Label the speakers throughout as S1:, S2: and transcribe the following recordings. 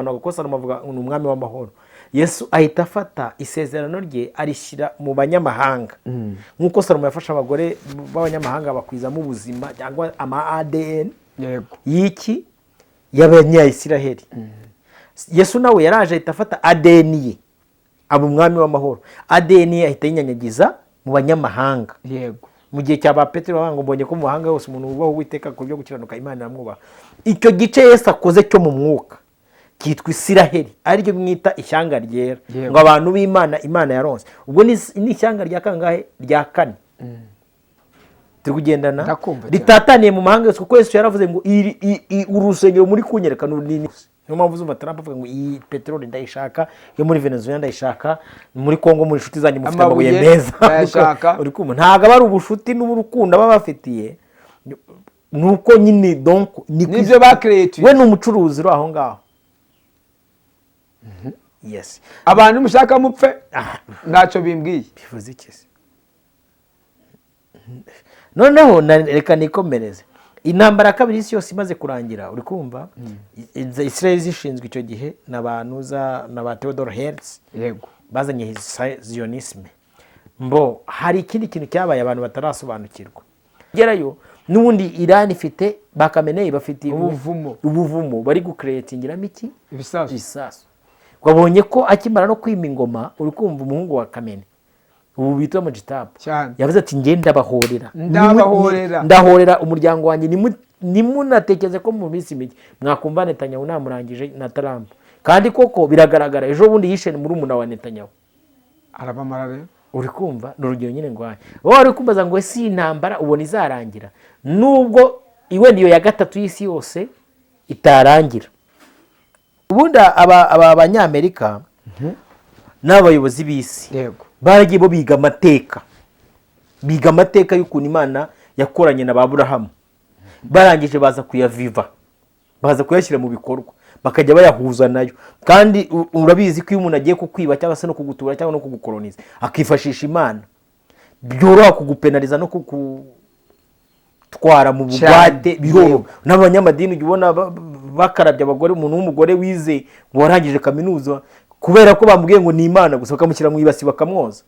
S1: Kuko Salomo avuga ni umwami w'amahoro. Yesu ahita afata isezerano rye arishyira mu banyamahanga, nk'uko Salomo yafashe abagore b'abanyamahanga bakwizamo ubuzima cyangwa ama ADN y'iki y'Abanyayisiraheli. Yesu nawe yaraje ahita afata ADN ye, aba umwami w'amahoro. ADN ye ahita yinyanyagiza mu banyamahanga. Mu gihe cya ba Petero bavuga ngo: "Mbonye ko mu mahanga yose umuntu wubaha Uwiteka ku byo gukiranuka, Imana iramwubaha." Icyo gice Yesu akoze cyo mu mwuka cyitwa Isiraheli, ariryo mwita ishyanga ryera, ngo abantu b'Imana, Imana yaronse. Ubwo ni ishyanga rya kangahe? Rya kane. Turi kugendana?
S2: Ndakumva cyane.
S1: Ritataniye mu mahanga yose, kuko Yesu yaravuze ngo uru rusengero muri kunyereka ni runini. Niyo mpamvu uzumva Trump avuga ngo: "Iyi peteroli ndayishaka, yo muri Venezuela ndayishaka, muri Congo muri inshuti zanjye mufite amabuye
S2: Amabuye
S1: meza."
S2: ndayashaka.
S1: Uri kumva? Ntabwo aba ari ubushuti n'urukundo aba bafitiye, ni uko nyine donc ni ku
S2: Nibyo bakireyeti.
S1: We ni umucuruzi uri aho ngaho, yes.
S2: Abantu mushaka mupfe, ntacyo bimbwiye.
S1: Bivuze iki se? Noneho reka nikomereze. Intambara ya kabiri y'isi yose imaze kurangira, uri kumva, Israel zishinzwe icyo gihe na ba nuza na ba Theodore Herzl, bazanye Zionisme. Mbo hari ikindi kintu cyabaye abantu batarasobanukirwa. Gerayo n'ubundi Iran ifite ba Khamenei, bafite
S2: Ubuvumo.
S1: Ubuvumo bari gukeretingiramo iki?
S2: Ibisasu.
S1: Ibisasu. Wabonye ko akimara no kwima ingoma, uri kumva, umuhungu wa Khamenei ubu bita Mojtaba yavuze ati: "Njye ndabahorera."
S2: Ndabahorera.
S1: Ndahorera umuryango wanjye. Nimunatekereze ko mu minsi mike mwakumva Netanyahu namurangije na Trump. Kandi koko biragaragara, ejo bundi yishe murumuna wa Netanyahu.
S2: Arabamara rero.
S1: Uri kumva? Ni urugero nyine ngwaye. Wowe wari kumbaza ngo ese iyi ntambara ubona izarangira? Nubwo wenda iyo ya gatatu y'isi yose itarangira, ubundi aba Banyamerika n'abayobozi b'isi baragiye bo biga amateka, biga amateka y'ukuntu Imana yakoranye na ba Aburahamu. Barangije baza kuyaviva, baza kuyashyira mu bikorwa, bakajya bayahuza nayo. Kandi urabizi ko iyo umuntu agiye kukwiba cyangwa se no kugutura cyangwa no kugukoroniza akifashisha Imana, byoroha kugupenariza no kukutwara mu bugwate. Biroroha. N'abanyamadini ujya ubona bakarabya abagore. Umuntu w'umugore wize ngo warangije kaminuza, kubera ko bamubwiye ngo ni Imana gusa, bakamushyira mu ibasi bakamwoza.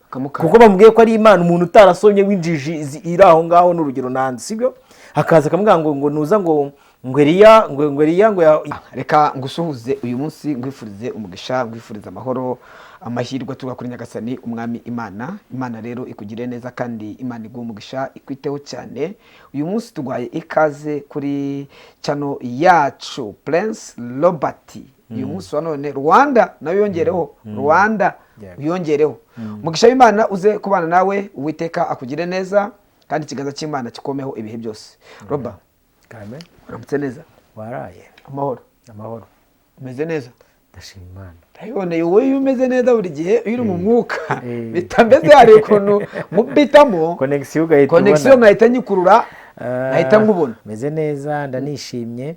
S2: Bakamukara.
S1: Kuko bamubwiye ko ari Imana. Umuntu utarasomye w'injiji iri aho ngaho, ni urugero nanze, sibyo, hakaza akamubwira ngo nuza ngo Eliya ngo Eliya ngo
S2: Reka ngusuhuze uyu munsi, ngwifurize umugisha, ngwifurize amahoro, amahirwe aturuka kuri Nyagasani Umwami Imana. Imana rero ikugire neza, kandi Imana iguhe umugisha, ikwiteho cyane. Uyu munsi tuguhaye ikaze kuri channel yacu, Prince Robert. Uyu munsi wa none Rwanda nawe yongereho Rwanda. Uyongereho umugisha w'Imana, uze kubana nawe. Uwiteka akugire neza, kandi ikiganza cy'Imana kikomeho ibihe byose. Robert,
S1: Karame.
S2: uramutse neza.
S1: Waraye?
S2: Amahoro.
S1: Amahoro.
S2: Umeze neza?
S1: Ndashima Imana.
S2: Ndabiboneye, wowe iyo umeze neza buri gihe iyo uri mu mwuka bita mbese hari ukuntu mubitamo
S1: connexion ugahita
S2: connexion
S1: ubona.
S2: Nkahita nyikurura, nkahita nkubona.
S1: Meze neza, ndanishimye.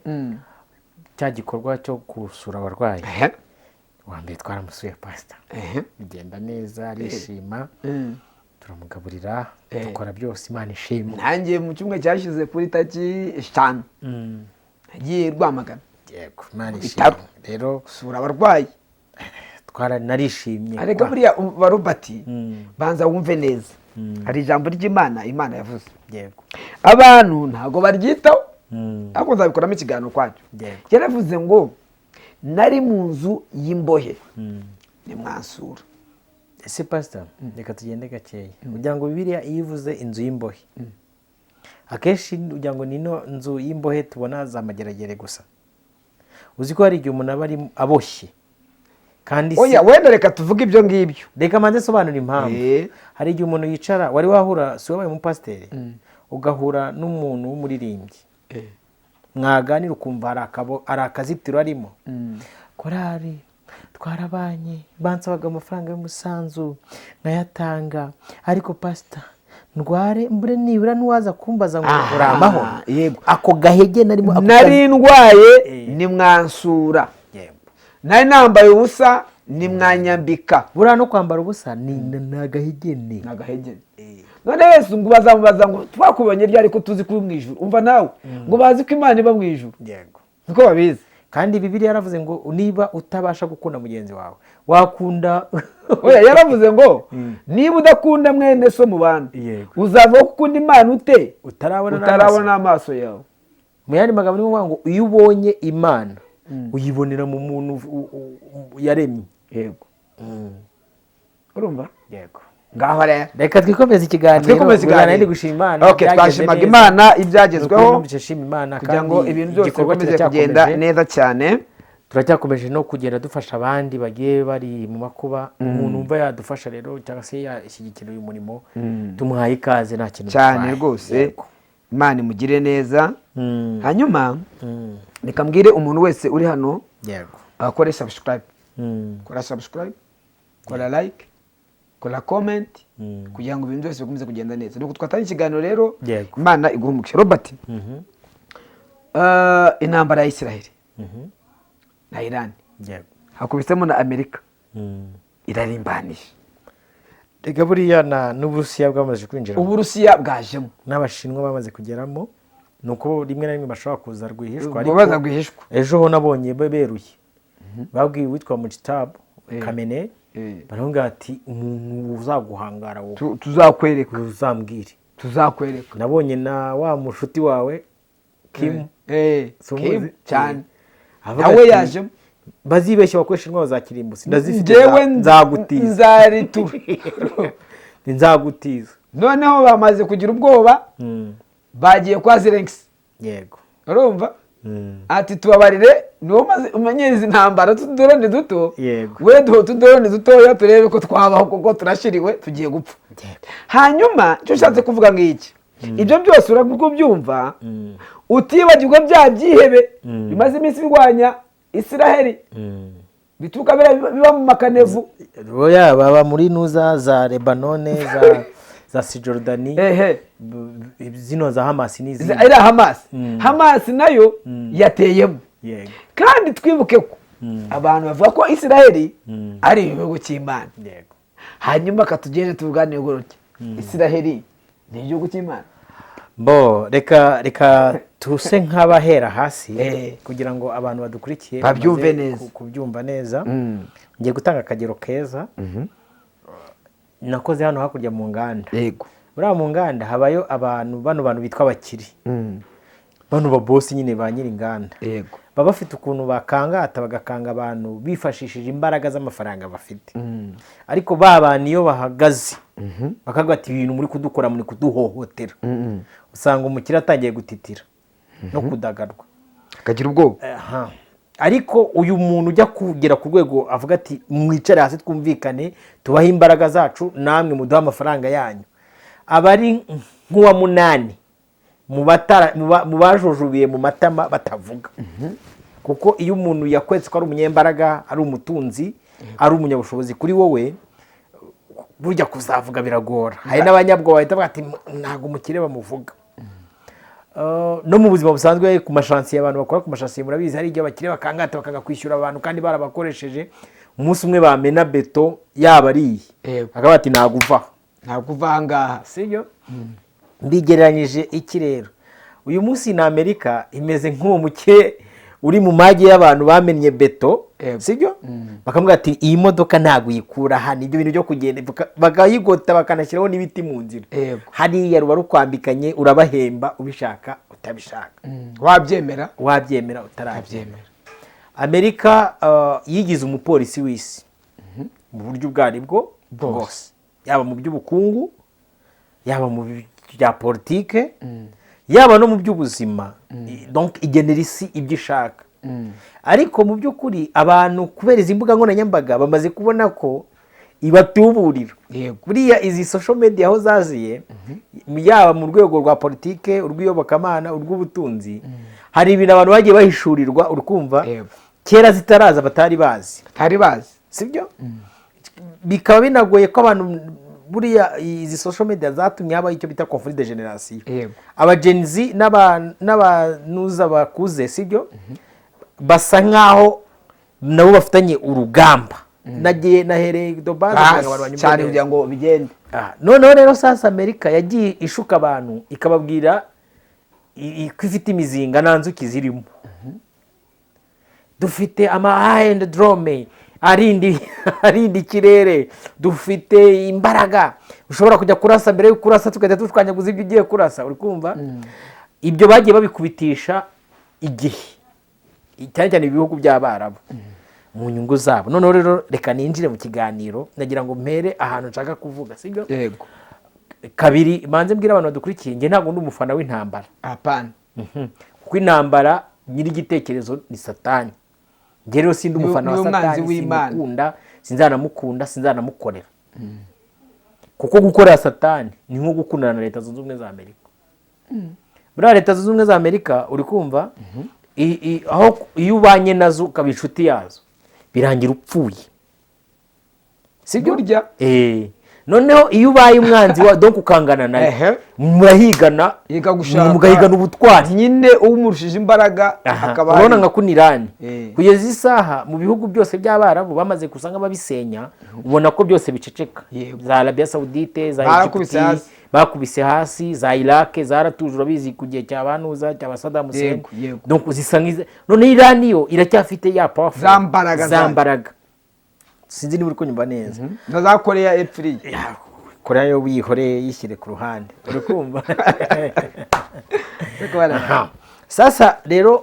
S1: Cya gikorwa cyo gusura abarwayi, uwa mbere twaramusuye, pasita, bigenda neza, arishima, turamugaburira, dukora byose. Imana ishimwe.
S2: Nanjye mu cyumweru cyashize kuri tariki 5 nagiye Rwamagana.
S1: Yego, Imana
S2: Bitaro.
S1: ishimwe rero.
S2: Gusura abarwayi.
S1: Twara narishimye.
S2: Ariko buriya ba Robert, banza wumve neza, hari ijambo ry'Imana Imana yavuze, abantu ntabwo baryitaho, ariko nzabikoramo ikiganiro kwacyo. Yaravuze ngo: "Nari mu nzu y'imbohe, nimwansura."
S1: Ese pasita, reka tugende gakeya. Kugira ngo Bibiliya iyo ivuze inzu y'imbohe, akenshi kugira ngo ni ino nzu y'imbohe tubona za Mageragere gusa. Uzi ko hari igihe umuntu aba ari aboshye kandi si
S2: Oya, wenda reka tuvuge ibyo ngibyo.
S1: Reka manze sobanura impamvu. Hari igihe umuntu yicara, wari wahura, si wabaye umupasiteri, ugahura n'umuntu w'umuririmbyi, mwaganira ukumva hari akazitiro arimo. Korari twarabanye, bansabaga amafaranga y'umusanzu nkayatanga, ariko pasita ndware mbure nibura n'uwaza kumbaza ngo uri amahoro. Ako gahege narimo ako
S2: Nari ndwaye, nimwansura. Nari nambaye ubusa, nimwanyambika.
S1: Buriya no kwambara ubusa ni agahegene.
S2: Ni agahegene. None Yesu ngo bazamubaza ngo: "Twakubonye ryari, ko tuzi ko uri mu ijuru?" Umva nawe, ngo bazi ko Imana iba mu ijuru. Niko babizi.
S1: Kandi Bibiliya yaravuze ngo niba utabasha gukunda mugenzi wawe, wakunda
S2: Oya, yaravuze ngo niba udakunda mwene so mu bantu, uzavuga ko ukunda Imana ute
S1: utarabona
S2: utarabona amaso yawe?
S1: Mu yandi magambo ni ukuvuga ngo iyo ubonye Imana, uyibonera mu muntu yaremye.
S2: Yego, urumva?
S1: Yego.
S2: Ngaho rero.
S1: Reka twikomeze ikiganiro.
S2: Twikomeze ikiganiro.
S1: Nari gushima Imana.
S2: Okay,
S1: byagenze
S2: twashimaga
S1: neza.
S2: Imana ibyagezweho,
S1: Nukuri numvise nshima Imana,
S2: kugira ngo
S1: kandi
S2: ibintu byose
S1: igikorwa
S2: bikomeze kugenda
S1: kiracyakomeje.
S2: neza cyane.
S1: Turacyakomeje no kugenda dufasha abandi bagiye bari mu makuba. Umuntu wumva yadufasha rero cyangwa se yashyigikira uyu murimo, tumuhaye ikaze, nta kintu
S2: Cyane
S1: bitwaye.
S2: rwose. Imana imugire neza. Hanyuma reka mbwire umuntu wese uri hano akore subscribe. Kora subscribe, kora like, kora comment, kugira ngo ibintu byose bikomeze kugenda neza. Nuko twatangiye ikiganiro rero. Imana iguhe umugisha, Robert. Intambara ya Israel na Iran, hakubisemo na Amerika, irarimbanije.
S1: Reka buriya na n'Uburusiya bwamaze kwinjira.
S2: Uburusiya bwajemo.
S1: N'Abashinwa bamaze kugeramo. Ni uko rimwe na rimwe bashobora kuza rwihishwa,
S2: Ubwo baza rwihishwa.
S1: Ejo ho nabonye beruye babwiye uwitwa Mujtaba Khamenei, baravuga ati: "Umuntu uzaguhangara wowe,
S2: Tuzakwereka.
S1: uzambwire."
S2: Tuzakwereka.
S1: Nabonye na wa mushuti wawe Kim. Si umuzi?
S2: Kim cyane.
S1: Avuga
S2: Nawe
S1: ati,
S2: yajemo.
S1: "Bazibeshye bakoresha intwaro za kirimbuzi, ndazifite,
S2: Njyewe
S1: nzagutiza."
S2: Nzaritura.
S1: Nzagutiza.
S2: Noneho bamaze kugira ubwoba, bagiye kwa Zelensky. Urumva? Ati: "Tubabarire, niwo umaze umenyereza intambara t'utudorone duto. We duhe utudorone dutoya turebe ko twabaho, kuko turashiriwe, tugiye gupfa." Hanyuma icyo ushatse kuvuga ngiki: ibyo byose urabyumva, utibagirwa bya byihebe bimaze iminsi birwanya Isiraheli, bituruka biriya biba mu makanevu.
S1: Oya, baba muri nuza za Lebanone, za Sijordani, zino za Hamasi n'izindi.
S2: Iriya Hamasi, Hamasi nayo yateyemo. Kandi twibuke ko abantu bavuga ko Isiraheli ari igihugu cy'Imana. Hanyuma katugende tuganire gutya: Isiraheli ni igihugu cy'Imana?
S1: Bo reka tuse nk'abahera hasi kugira ngo abantu badukurikiye
S2: babyumve
S1: bamaze
S2: neza.
S1: kubyumva neza. Ngiye gutanga akagero keza. Nakoze hano hakurya mu nganda. Buriya mu nganda habayo abantu, bano bantu bitwa abakire, bano babosi nyine, ba nyiri inganda. Baba bafite ukuntu bakangata, bagakanga abantu bifashishije imbaraga z'amafaranga bafite. Ariko ba bantu iyo bahagaze bakavuga ati: "Ibintu muri kudukora, muri kuduhohotera," usanga umukire atangiye gutitira no kudagadwa.
S2: Akagira ubwoba.
S1: Aha. Ariko uyu muntu ujya kugera ku rwego avuga ati: "Mwicare hasi twumvikane, tubahe imbaraga zacu, namwe muduhe amafaranga yanyu," aba ari nk'uwa munani mu bajujubiye mu matama batavuga. Kuko iyo umuntu yakwetse ko ari umunyembaraga, ari umutunzi, ari umunyabushobozi kuri wowe, burya kuzavuga biragora. Hari n'abanyabwoba bahita bavuga ati: "Ntabwo umukire bamuvuga." No mu buzima busanzwe, ku mashansiye, abantu bakora ku mashansiye murabizi, hari igihe abakire bakangata bakanga kwishyura abantu kandi barabakoresheje. Umunsi umwe bamena beto yaba ariye, akaba ati: "Ntabwo uva."
S2: Ntabwo uva aha ngaha.
S1: Sibyo? Mbigereranyije iki rero? Uyu munsi na Amerika imeze nk'uwo mukire uri mu mage y'abantu bamennye beto, sibyo? Bakamubwira ati: "Iyi modoka ntabwo uyikura hano, ibyo bintu byo kugenda," bakayigota, bakanashyiraho n'ibiti mu nzira. Hariya ruba rukwambikanye, urabahemba ubishaka utabishaka.
S2: Wabyemera.
S1: Wabyemera utarabyemera. Amerika yigize umupolisi w'isi mu buryo ubwo ari bwo bwose, yaba mu by'ubukungu, yaba mu bya politike, yaba no mu by'ubuzima. Donc igenera isi ibyo ishaka. Ariko mu by'ukuri abantu, kubera izi mbuga nkoranyambaga, bamaze kubona ko ibatuburira. Buriya izi social media aho zaziye, yaba mu rwego rwa politike, urw'iyobokamana, urw'ubutunzi, hari ibintu abantu bagiye bahishurirwa, urukumva, kera zitaraza batari bazi.
S2: Batari bazi.
S1: Sibyo? Bikaba binagoye ko abantu, buriya izi social media zatumye habaho icyo bita conflit de génération. Aba Gen Z n'abanuza bakuze, sibyo, basa nkaho nabo bafitanye urugamba. Nagiye nahereye do base kugira ngo abantu banyumve
S2: cyane
S1: neza.
S2: Kugira ngo bigende.
S1: Noneho rero sasa Amerika yagiye ishuka abantu, ikababwira ko ifite imizinga nta nzuki zirimo. Dufite ama Iron Dome arinda ikirere, dufite imbaraga, ushobora kujya kurasa, mbere yo kurasa tugahita dushwanyaguza ibyo ugiye kurasa. Uri kumva, ibyo bagiye babikubitisha igihe, cyane cyane ibihugu by'Abarabu mu nyungu zabo. Noneho rero reka ninjire mu kiganiro, ndagira ngo mpere ahantu nshaka kuvuga, sibyo?
S2: Yego.
S1: Kabiri, manze mbwira abantu badukurikiye, njye ntabwo ndi umufana w'intambara.
S2: Apana.
S1: Kuko intambara nyir'igitekerezo ni Satani. Njye rero sindi umufana wa
S2: Niwe mwanzi
S1: Satani.
S2: w'Imana.
S1: Simukunda, sinzanamukunda, sinzanamukorera, kuko gukorera Satani ni nko gukundana na Leta Zunze Ubumwe za Amerika. Buriya Leta Zunze Ubumwe za Amerika, uri kumva, aho iyo ubanye nazo ukaba inshuti yazo, birangira upfuye, sibyo?
S2: Burya.
S1: Noneho iyo ubaye umwanzi wa, donc ukangana nayo, murahigana,
S2: Ikagushaka.
S1: mugahigana ubutwari.
S2: Nyine umurushije imbaraga akaba
S1: Urabona nka kuno Irani, kugeza isaha mu bihugu byose by'Abarabu bamaze gusa nk'ababisenya, ubona ko byose biceceka. Za Arabia Saudite, za
S2: Barakubise
S1: Egypt,
S2: hasi.
S1: bakubise hasi. Za Iraq zaratuje, urabizi, ku gihe cya banuza cya ba Saddam Hussein.
S2: Yego, yego.
S1: Donc zisa nk'izi. None Irani yo iracyafite ya powerful
S2: Za mbaraga
S1: za
S2: zayo.
S1: mbaraga. Sinzi niba uri kunyumva neza.
S2: Na za Koreya epfiriye.
S1: Ya, Koreya yo wihoreye, yishyire ku ruhande, uri kumva? Aha. Sasa rero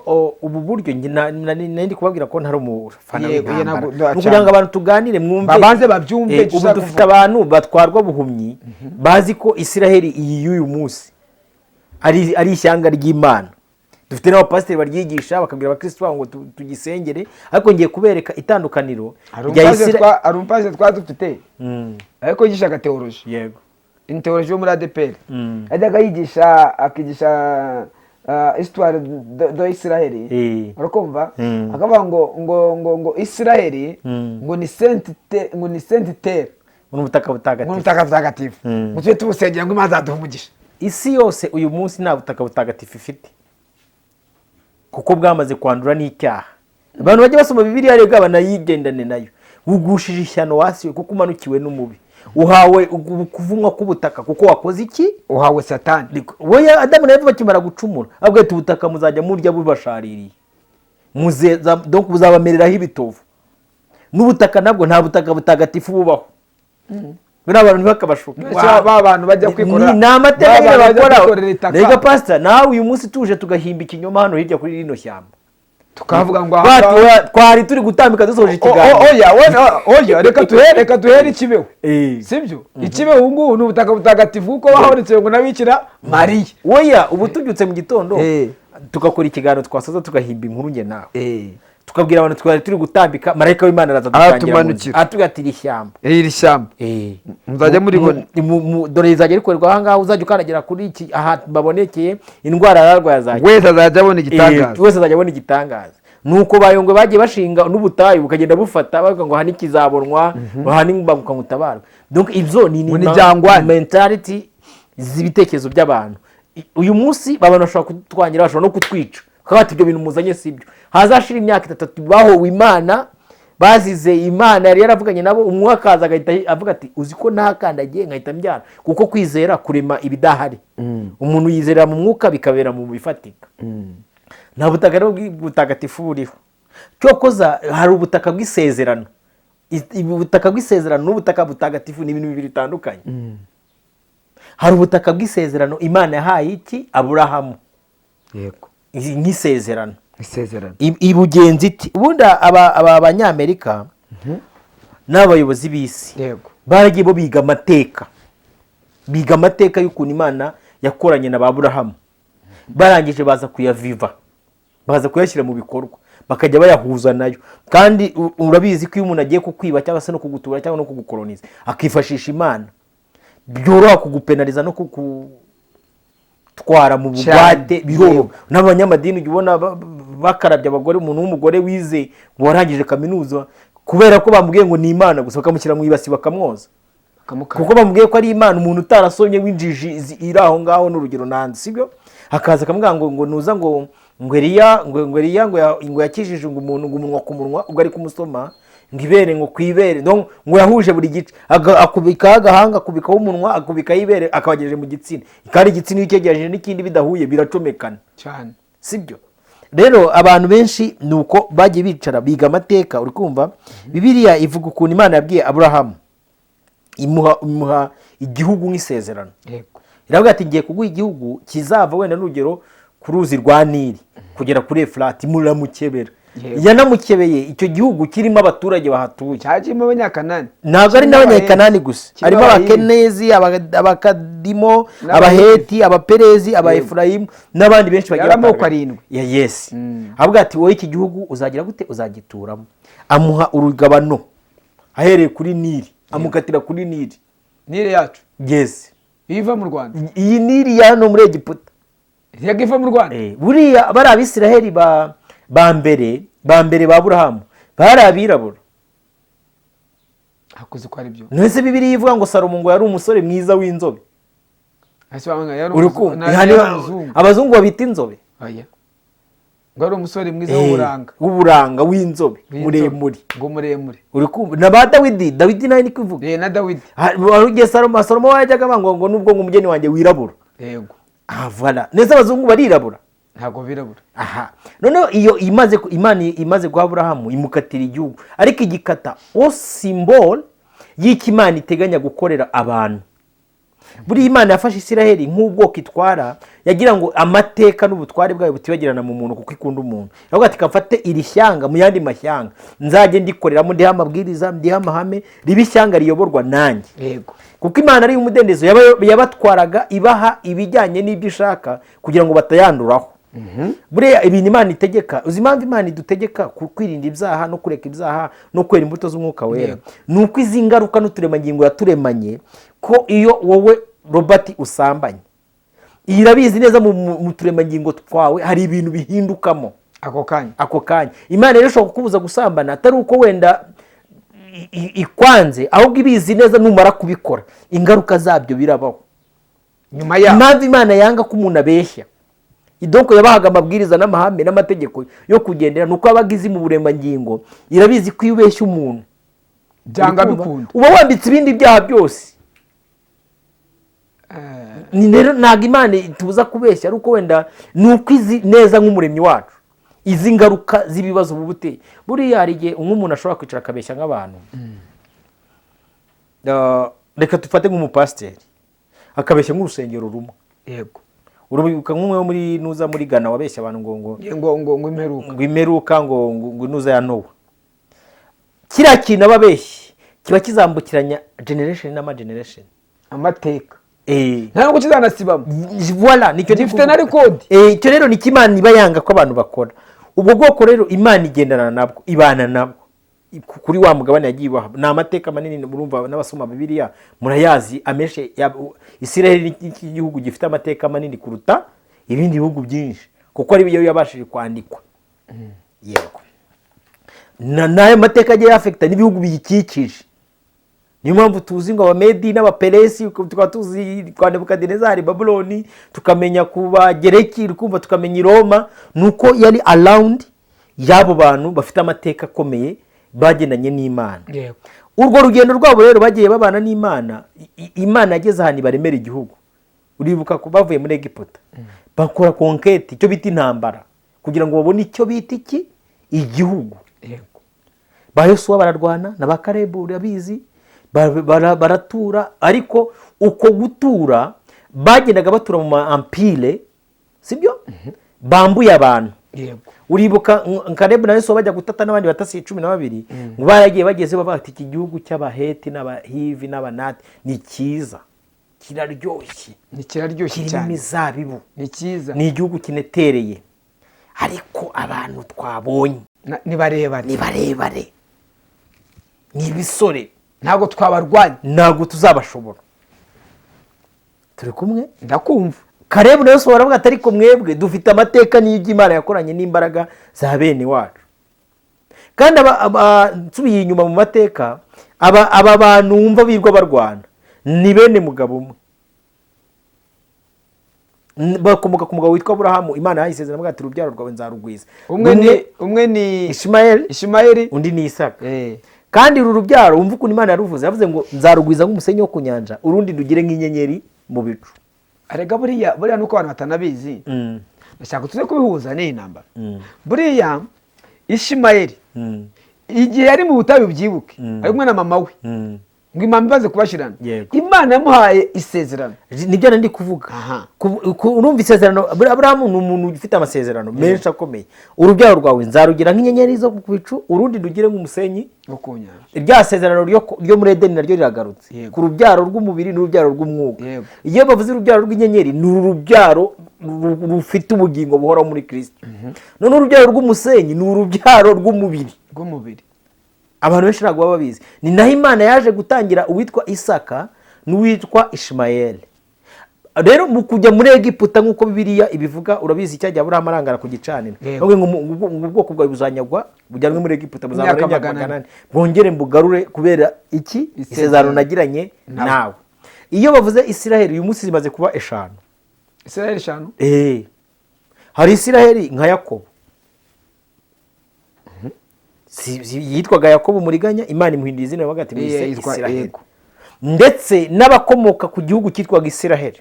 S1: ubu buryo njye nari ndi kubabwira ko ntari umufana
S2: Yego,
S1: w'intambara.
S2: ntabwo-
S1: Ni ukugira ngo abantu tuganire mwumve.
S2: Babanze babyumve icyo
S1: Ubu
S2: ushaka
S1: dufite
S2: kuvuga.
S1: abantu batwarwa buhumyi, bazi ko Isiraheli iyi y'uyu munsi ari ishyanga ry'Imana. Dufite n'abapasiteri baryigisha, bakabwira abakristo babo ngo tugisengere, ariko ngiye kubereka itandukaniro
S2: Hari
S1: rya
S2: umupasiteri
S1: Isira
S2: hari umupasiteri twari dufite, ariko yigishaga théologie. Ni théologie yo muri ADEPR. Yajyaga yigisha, akigisha histoire de Israel. Urakumva? Akavuga ngo Israel ngo ni sainte terre.
S1: Ngo ni ubutaka
S2: Ngo ni
S1: butagatifu.
S2: Ubutaka butagatifu, ngo tujye tubusengera, ngo Imana izaduha umugisha.
S1: Isi yose uyu munsi nta butaka butagatifu ifite, kuko bwamaze kwandura n'icyaha. Abantu bajya basoma Bibiliya rero banayigendane nayo. Bugushije ishyano wasiwe, kuko umanukiwe n'umubi, uhawe kuvumwa k'ubutaka kuko wakoze iki?
S2: Uhawe Satani.
S1: Wowe Adamu na Eva bakimara gucumura, avuga ati: "Ubutaka muzajya murya bubashaririye, donc buzabamereraho ibitovu." N'ubutaka nabwo, nta butaka butagatifu bubaho. Buriya abantu ntibakabashuke.
S2: Mbese ba bantu bajya kwikorera
S1: Ni amateka
S2: ba
S1: nyine
S2: bantu bajya
S1: bakora.
S2: kwikorera itaka.
S1: Rega pasita, nawe uyu munsi tuje tugahimba ikinyoma hano hirya kuri rino shyamba,
S2: tukavuga ngo
S1: Twari turi gutambika dusoje ikiganiro.
S2: Oya, oya, reka tuhere ikibeho. Sibyo? Ikibeho ubu ngubu ni ubutaka butagatifu, kuko habonetse ngo n'abikira Mariya.
S1: Oya, ubu tubyutse mu gitondo, tugakora ikiganiro, twasoza tugahimba inkuru njye nawe, tukabwira abantu twari turi gutambika, marayika w'Imana araza dutangira mu nzira,
S2: Aratumanukira.
S1: aratubwira ati: "Iri shyamba,
S2: Iri shyamba muzajya muribona.
S1: Dore rizajya rikorerwa aha ngaha, uzajya ukandagira kuri iki aha babonekeye, indwara yararwaye azakira."
S2: Wese azajya abona igitangaza.
S1: Wese azajya abona igitangaza. Nuko bayongwe bagiye bashinga n'ubutayu bukagenda bufata, bavuga ngo aha ntikizabonwa, aha ni mutabarwa. Donc ibyo ni
S2: Ngo ni jangwani.
S1: mentality z'ibitekerezo by'abantu. Uyu munsi abantu bashobora kutwangira, bashobora no kutwica, bakaba bati: "Ibyo bintu muzanye si byo." Hazashira imyaka 3, bahowe Imana, bazize Imana yari yaravuganye nabo, umwe akaza agahita avuga ati: "Uzi ko ntakandagiye nkahita mbyara?" Kuko kwizera kurema ibidahari. Umuntu yizerera mu mwuka, bikabera mu bifatika. Nta butaka rero butagatifu buriho. Cyokoza hari ubutaka bw'isezerano. Ubutaka bw'isezerano n'ubutaka butagatifu ni ibintu bibiri bitandukanye. Hari ubutaka bw'isezerano Imana yahaye iki? Aburahamu. Nk'isezerano.
S2: Isezerano.
S1: Ibugenza iti ubundi aba Banyamerika n'abayobozi b'isi baragiye bo biga amateka, biga amateka y'ukuntu Imana yakoranye na ba Aburahamu, barangije baza kuyaviva, baza kuyashyira mu bikorwa, bakajya bayahuza nayo. Kandi urabizi ko iyo umuntu agiye kukwiba cyangwa se no kugutura cyangwa no kugukoroniza, akifashisha Imana, byoroha kugupenaliza no kukutwara mu bugwate, biroroha. N'abanyamadini ujya ubona bakarabya abagore, umuntu w'umugore wize warangije kaminuza, kubera ko bamubwiye ngo ni Imana gusa, bakamushyira mu ibasi bakamwoza,
S2: Bakamukara.
S1: kuko bamubwiye ko ari Imana. Umuntu utarasomye w'injiji iri aho ngaho, ni urugero nanze, sibyo? Hakaza akamubwira ngo nuza ngo Eliya ngo Eliya ngo yakijije ngo umuntu ngo umunwa ku munwa, ubwo ari kumusoma, ngo ibere ngo ku ibere. Donc, ngo yahuje buri gice. Akubikaho agahanga, akubikaho umunwa, akubikaho ibere, akabagejeje mu gitsina. Kandi igitsina iyo ucyegeranije n'ikindi bidahuye biracomekana.
S2: Cyane.
S1: Sibyo? Rero abantu benshi ni uko bagiye bicara biga amateka. Uri kumva, Bibiliya ivuga ukuntu Imana yabwiye Aburahamu, imuha igihugu nk'isezerano. Iravuga ati: "Ngiye kuguha igihugu kizava," wenda n'urugero, "ku ruzi rwa Nili kugera kuri Efurati." Muramukebera. Yanamukebeye icyo gihugu kirimo abaturage bahatuye.
S2: Cyagiyemo Abanyakanani.
S1: Ntabwo ari
S2: Kirimo
S1: n'Abanyakanani gusa.
S2: Kirimo
S1: Harimo
S2: Abahivi.
S1: Abakenezi, Abakadimo,
S2: N'Abahivi.
S1: Abaheti, Abaperezi, Abaefurayimu n'abandi benshi bagiye
S2: Yari amoko
S1: batandukanye.
S2: arindwi.
S1: Ya, yes. Avuga ati: "Wowe iki gihugu uzagira gute? Uzagituramo." Amuha urugabano ahereye kuri Nili, amukatira kuri Nili.
S2: Nile yacu?
S1: Yes.
S2: Iva mu Rwanda?
S1: Iyi Nili ya hano muri Egiputa.
S2: Yego, iva mu Rwanda.
S1: Buriya bari Abisiraheli ba mbere ba Burahamu bari abirabura.
S2: Hakuze ko ari byo.
S1: Ntese Bibiliya ivuga ngo Salomo ngo yari umusore mwiza w'inzobe?
S2: Ese bamwe yari
S1: Uri kumva?
S2: yari umuzungu.
S1: Abazungu babita inzobe.
S2: Oya, ngo yari umusore mwiza w'uburanga.
S1: W'uburanga, w'inzobe.
S2: W'inzobe.
S1: Muremure.
S2: Ngo muremure.
S1: Uri kumva? Na ba Dawidi, Dawidi nawe ni kuvuga.
S2: Na Dawidi.
S1: Wari ugiye Salomo wajyaga avuga ngo nubwo ngo umugeni wanjye wirabura. Ah, voilà. Neza, abazungu barirabura?
S2: Ntabwo birabura.
S1: Aha noneho iyo Imana imaze guha Aburahamu, imukatira igihugu, ariko igikata o symbole y'icyo Imana iteganya gukorera abantu. Buriya Imana yafashe Isiraheli nk'ubwoko itwara, yagira ngo amateka n'ubutware bwayo butibagirana mu muntu, kuko ikunda umuntu. Iravuga ati: "Kamfate iri shyanga mu yandi mashyanga, nzajye ndikoreramo, ndiho amabwiriza, ndiho amahame, ribe ishyanga riyoborwa nanjye." Kuko Imana ari umudendezo, yabatwaraga ibaha ibijyanye n'ibyo ishaka kugira ngo batayanduraho. Buriya ibintu Imana itegeka, uzi impamvu Imana idutegeka kwirinda ibyaha no kureka ibyaha no kwera imbuto z'Umwuka Wera? Ni uko izi ngaruka n'uturemangingo yaturemanye, ko iyo wowe Robert usambanye, iyi irabizi neza, mu turemangingo twawe hari ibintu bihindukamo.
S2: Ako kanya.
S1: Ako kanya. Imana rero ishobora kukubuza gusambana atari uko wenda ikwanze, ahubwo ibizi neza numara kubikora ingaruka zabyo birabaho
S2: nyuma yaho.
S1: Impamvu Imana yanga ko umuntu abeshya, idonko yabahaga amabwiriza n'amahame n'amategeko yo kugendera, ni uko yabaga izi mu buremangingo, irabizi ko iyo ubeshya umuntu,
S2: byanga
S1: uri kumva?
S2: bikunda.
S1: Uba wambitse ibindi byaha byose. Ni rero ntabwo Imana itubuza kubeshya ari uko wenda, ni uko izi neza nk'umuremyi wacu izi ngaruka z'ibibazo uba uteye. Buriya hari igihe nk'umuntu ashobora kwicara akabeshya nk'abantu. Reka dufate nk'umupasiteri akabeshya nk'urusengero rumwe. Uribuka nk'umwe wo muri nuza muri Ghana wabeshya abantu ngo
S2: Ngo imperuka.
S1: Ngo imperuka, ngo inuza ya Nowa. Kiriya kintu aba abeshye kiba kizambukiranya generation n'ama generation.
S2: Amateka. Nta nubwo kizanasibamo.
S1: Voilà, nicyo ndi
S2: Gifite
S1: kuvuga.
S2: na record.
S1: Icyo rero nicyo Imana iba yanga ko abantu bakora. Ubwo bwoko rero Imana igendana nabwo, ibana nabwo kuri wa mugabane yagiye ibaha. Ni amateka manini, murumva n'abasoma Bibiliya murayazi amenshi. Isiraheli ni igihugu gifite amateka manini kuruta ibindi bihugu byinshi, kuko ari byo yabashije kwandikwa. Yego, n'ayo mateka agiye afekita n'ibihugu biyikikije. Niyo mpamvu tuzi ngo Abamedi n'Abaperesi, tukaba tuzi kwa Nebukadinezari Babuloni, tukamenya ku Bagereki, kumva tukamenya i Roma, ni uko yari around y'abo bantu bafite amateka akomeye bagendanye n'Imana. Urwo rugendo rwabo rero bagiye babana n'Imana, Imana yageze ahantu ibaremera igihugu. Uribuka ko bavuye muri Egiputa bakora conquête, icyo bita intambara, kugira ngo babone icyo bita iki? Igihugu. Ba Yosuwa bararwana na ba Karebu, urabizi, baratura. Ariko uko gutura bagendaga batura mu ma empire, sibyo? Bambuye abantu. Uribuka Karebu na Yosuwa bajya gutata n'abandi batasi 12, ngo baragiye bageze bavuga ati: "Iki gihugu cy'Abaheti n'Abahivi n'Abanati ni cyiza, kiraryoshye."
S2: Ni kiraryoshye
S1: Kirimo
S2: cyane.
S1: imizabibu.
S2: Ni cyiza.
S1: Ni igihugu kinetereye, ariko abantu twabonye
S2: ni barebare.
S1: Ni barebare, ni ibisore.
S2: Ntabwo twabarwanya.
S1: Ntabwo tuzabashobora. Turi kumwe?
S2: Ndakumva.
S1: Karebu na Yosuwa baravuga ati: "Ariko mwebwe dufite amateka n'ibyo Imana yakoranye n'imbaraga za bene wacu." Kandi nsubiye inyuma mu mateka, aba bantu wumva birirwa barwana ni bene mugabo umwe. Bakomoka ku mugabo witwa Aburahamu. Imana yahaye isezerano, avuga ati: "Urubyaro rwawe nzarugwiza."
S2: Umwe ni
S1: Ishimayeli.
S2: Ishimayeli.
S1: Undi ni Isaka. Kandi uru rubyaro, wumva ukuntu Imana yaruvuze, yavuze ngo: "Nzarugwiza nk'umusenyi wo ku nyanja, urundi rugire nk'inyenyeri mu bicu."
S2: Arega buriya nuko abantu batanabizi. Ndashaka tuze kubihuza n'iyi ntambara. Buriya Ishimayeli, igihe yari mu butayu, byibuke, ari kumwe na mama we, ngo imana imaze kubashirana, Imana yamuhaye isezerano.
S1: Nibyo nari ndi kuvuga. Urumva isezerano, Aburahamu ni umuntu ufite amasezerano menshi akomeye: urubyaro rwawe nzarugira nk'inyenyeri zo ku bicu, urundi rugire nk'umusenyi
S2: wo ku nyanja.
S1: Rya sezerano ryo muri Edeni naryo riragarutse ku rubyaro rw'umubiri n'urubyaro rw'umwuka. Iyo bavuze urubyaro rw'inyenyeri, ni urubyaro rufite ubugingo buhoraho muri Kirisito. Noneho urubyaro rw'umusenyi ni urubyaro rw'umubiri.
S2: Rw'umubiri.
S1: Abantu benshi ntabwo baba babizi. Ni naho Imana yaje gutangira uwitwa Isaka n'uwitwa Ishimayeli. Rero mu kujya muri Egiputa, nk'uko Bibiliya ibivuga, urabizi, cyagiye Aburahamu arangara ku gicaniro. Bavuga ngo ubwoko bwawe buzanyagwa bujyanwe muri Egiputa, buzamara
S2: imyaka
S1: imyaka
S2: 400.
S1: 400, bwongere mbugarure. Kubera iki?
S2: Isezerano.
S1: Isezerano nagiranye
S2: nawe.
S1: Nawe. Iyo bavuze Isiraheli, uyu munsi zimaze kuba eshanu.
S2: Isiraheli eshanu.
S1: Hari Isiraheli nka Yakobo. Yitwaga Yakobo umuriganya, Imana imuhindura izina, bavuga ati mwise
S2: yitwa
S1: Isiraheli. Ndetse n'abakomoka ku gihugu cyitwaga Isiraheli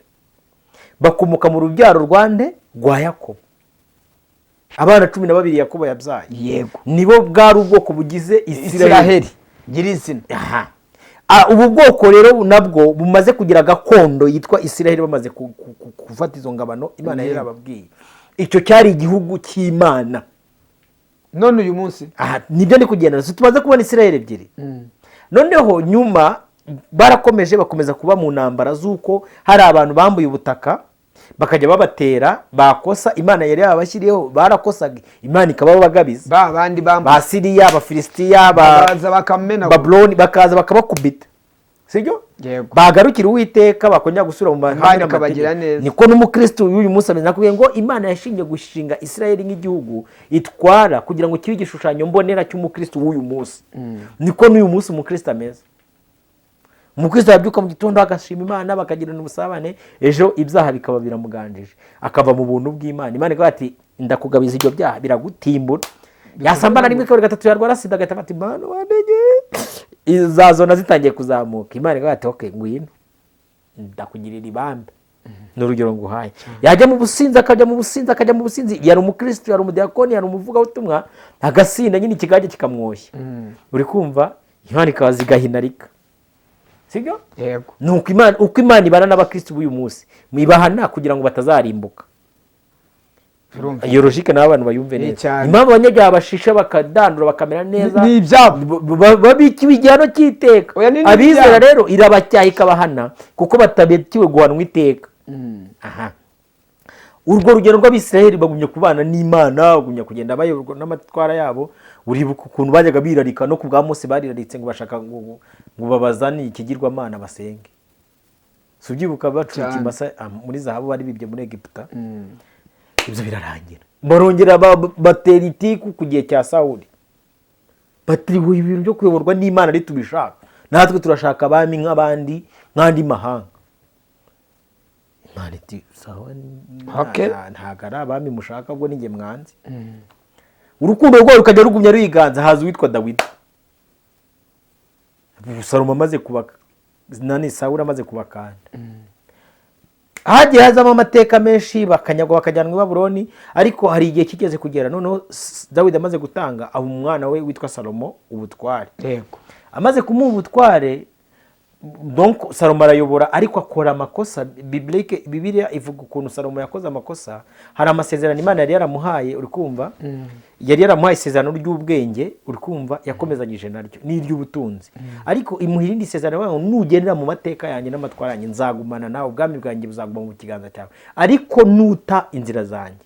S1: bakomoka mu rubyaro rwande? Rwa Yakobo. Abana 12 Yakobo yabyaye, nibo bwari ubwoko bugize Isiraheli.
S2: Isiraheli nyirizina.
S1: Aha. Ubu bwoko rero nabwo bumaze kugira gakondo yitwa Isiraheli, bamaze gufata izo ngabano Imana yari yarababwiye. Icyo cyari igihugu cy'Imana.
S2: None uyu munsi?
S1: Aha nibyo ndi kugenda. Si tumaze kubona Isiraheli ebyiri? Noneho nyuma barakomeje, bakomeza kuba mu ntambara z'uko hari abantu bambuye ubutaka, bakajya babatera bakosa. Imana yari yabashyiriyeho, barakosaga, Imana ikababagabiza.
S2: Ba bandi bambuye.
S1: Ba Siriya, Abafilisitiya, ba
S2: bakaza bakamena.
S1: Babuloni, bakaza bakabakubita, sibyo?
S2: Yego.
S1: Bagarukira Uwiteka, bakongera gusubira mu mahame
S2: Imana
S1: n'amategeko.
S2: ikabagira neza.
S1: Niko n'umukristo w'uyu munsi ameze. Nakubwiye ngo Imana yashingiye gushinga Isirayeli nk'igihugu itwara kugira ngo kibe igishushanyo mbonera cy'umukristo w'uyu munsi. Niko n'uyu munsi umukristo ameze. Umukristo yabyuka mu gitondo agashima Imana, bakagirana ubusabane, ejo ibyaha bikaba biramuganjije, akava mu buntu bw'Imana. Imana ikavuga ati: "Ndakugabiza ibyo byaha biragutimbura." Yasambana rimwe, kabiri, gatatu, yarwara sida, agahita afata Imana wantege, za zona zitangiye kuzamuka. Imana ikavuga ati: "Okay, ngwino ndakugirira ibambe." Ni urugero nguhaye. Yajya mu businzi, akajya mu businzi, akajya mu businzi. Yari umukristo, yari umudiyakoni, yari umuvugabutumwa, agasinda nyine, ikigage kikamwoshya. Uri kumva, Imana ikaza igahinarika, sibyo?
S2: Yego.
S1: Ni uko Imana, uko Imana ibana n'abakristo b'uyu munsi, ibahana kugira ngo batazarimbuka.
S2: Birumvikana.
S1: Iyo logique nawe abantu bayumve
S2: Ni
S1: neza.
S2: cyane.
S1: Impamvu abanyabyaha bashisha, bakadandura, bakamera neza,
S2: Ni ibyabo.
S1: babikiwe igihano cy'iteka.
S2: Oya, ni
S1: Abizera
S2: n'ibyabo.
S1: rero irabacyaha, ikabahana kuko batabetiwe guhanwa iteka. Aha urwo rugero rw'Abisiraheli, bagumya kubana n'Imana, bagumya kugenda bayoborwa n'amatwara yabo. Uribuka ukuntu bajyaga birarika, no ku bwa Mose bariraritse, ngo bashaka ngo babazane ikigirwamana basenge. Si ubyibuka bacura
S2: Cyane.
S1: ikimasa muri zahabu bari bibye muri Egiputa? Ibyo birarangira, barongera batera itiku ku gihe cya Sawuli, bati: "Ibintu byo kuyoborwa n'Imana ntitubishaka, natwe turashaka abami nk'abandi, nk'andi mahanga." Imana iti: "Sawa, ntabwo ari abami mushaka, ubwo ninjye mwanze." Urukundo rwayo rukajya rugumya ruyiganza. Haza uwitwa Dawidi. Salomo amaze kubaka, nani, Sawuli amaze kubakanda, hagiye hazamo amateka menshi, bakanyagwa, bakajyanwa i Babuloni. Ariko hari igihe kigeze kugera noneho Dawidi amaze gutanga, aba umwana we witwa Salomo ubutware. Amaze kumuha ubutware, donc Salomo arayobora, ariko akora amakosa. Biblique, Bibiliya ivuga ukuntu Salomo yakoze amakosa. Hari amasezerano Imana yari yaramuhaye, uri kumva? Yari yaramuhaye isezerano ry'ubwenge, uri kumva, yakomezanyije naryo n'iry'ubutunzi, ariko imuha irindi sezerano ivuga ngo: "Nugendera mu mateka yanjye n'amatwara yanjye, nzagumana nawe, ubwami bwanjye buzaguma mu kiganza cyawe, ariko nuta inzira zanjye,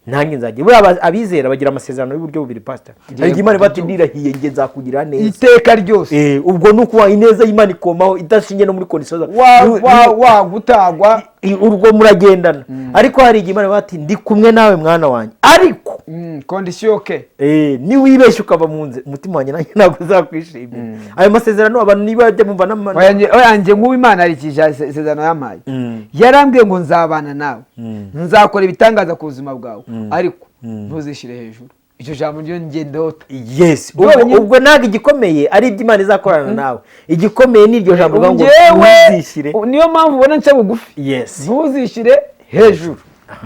S1: nanjye nzajya." Buriya abizera bagira amasezerano y'uburyo bubiri, pastor. Hari igihe Imana ivuga ati: "Ndirahiye, njye nzakugira neza
S2: iteka ryose."
S1: Ubwo ni ukuba ineza y'Imana ikomaho idashingiye no muri condition
S2: wa wa gutagwa.
S1: Urwo muragendana. Ariko hari igihe Imana ivuga ati: "Ndi kumwe nawe mwana wanjye, ariko
S2: Condition ke.
S1: Niwibeshya ukava mu nzira, umutima wanjye nanjye ntabwo uzakwishimira." Ayo masezerano abantu niba bajya bumva
S2: Oya, njye nk'ubu Imana hari isezerano yampaye. Yarambwiye ngo: "Nzabana nawe, nzakora ibitangaza ku buzima bwawe, ariko ntuzishyire hejuru." Icyo jambo ryo ngendota.
S1: Yes, ubwo,
S2: Byonyine.
S1: ubwo ntabwo igikomeye ari ibyo Imana izakorana nawe, igikomeye ni iryo jambo rivuga ngo
S2: Njyewe
S1: ntuzishyire.
S2: Niyo mpamvu ubona nca bugufi. Ntuzishyire hejuru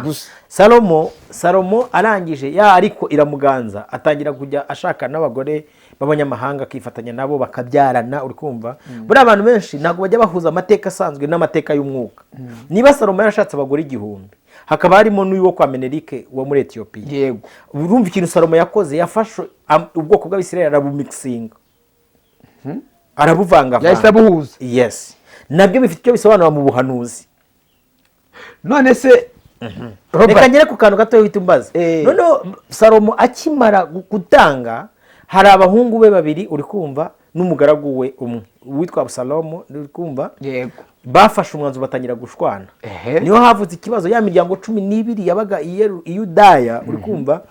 S2: gusa.
S1: Salomo Salomo arangije ya, ariko iramuganza, atangira kujya ashaka n'abagore b'abanyamahanga, akifatanya nabo bakabyarana. Uri kumva, buriya abantu benshi ntabwo bajya bahuza amateka asanzwe n'amateka y'umwuka. Niba Salomo yarashatse abagore 1000, hakaba harimo n'uyu wo kwa Menerike wo muri Etiyopiya, urumva ikintu Salomo yakoze? Yafashe ubwoko bw'Abisirayeli arabumixinga, arabuvangavanga.
S2: Yahise abuhuza.
S1: Yes, nabyo bifite icyo bisobanura mu buhanuzi.
S2: None se
S1: Reka
S2: Robert,
S1: ngere ku kantu gato uhita umbaza. Noneho Salomo akimara gutanga, hari abahungu be babiri, uri kumva, n'umugaragu we umwe witwa Abusalomo, uri kumva?
S2: Yego.
S1: Bafashe umwanzuro, batangira gushwana. Niho havutse ikibazo, ya miryango 12 yabaga i Yudaya, uri kumva,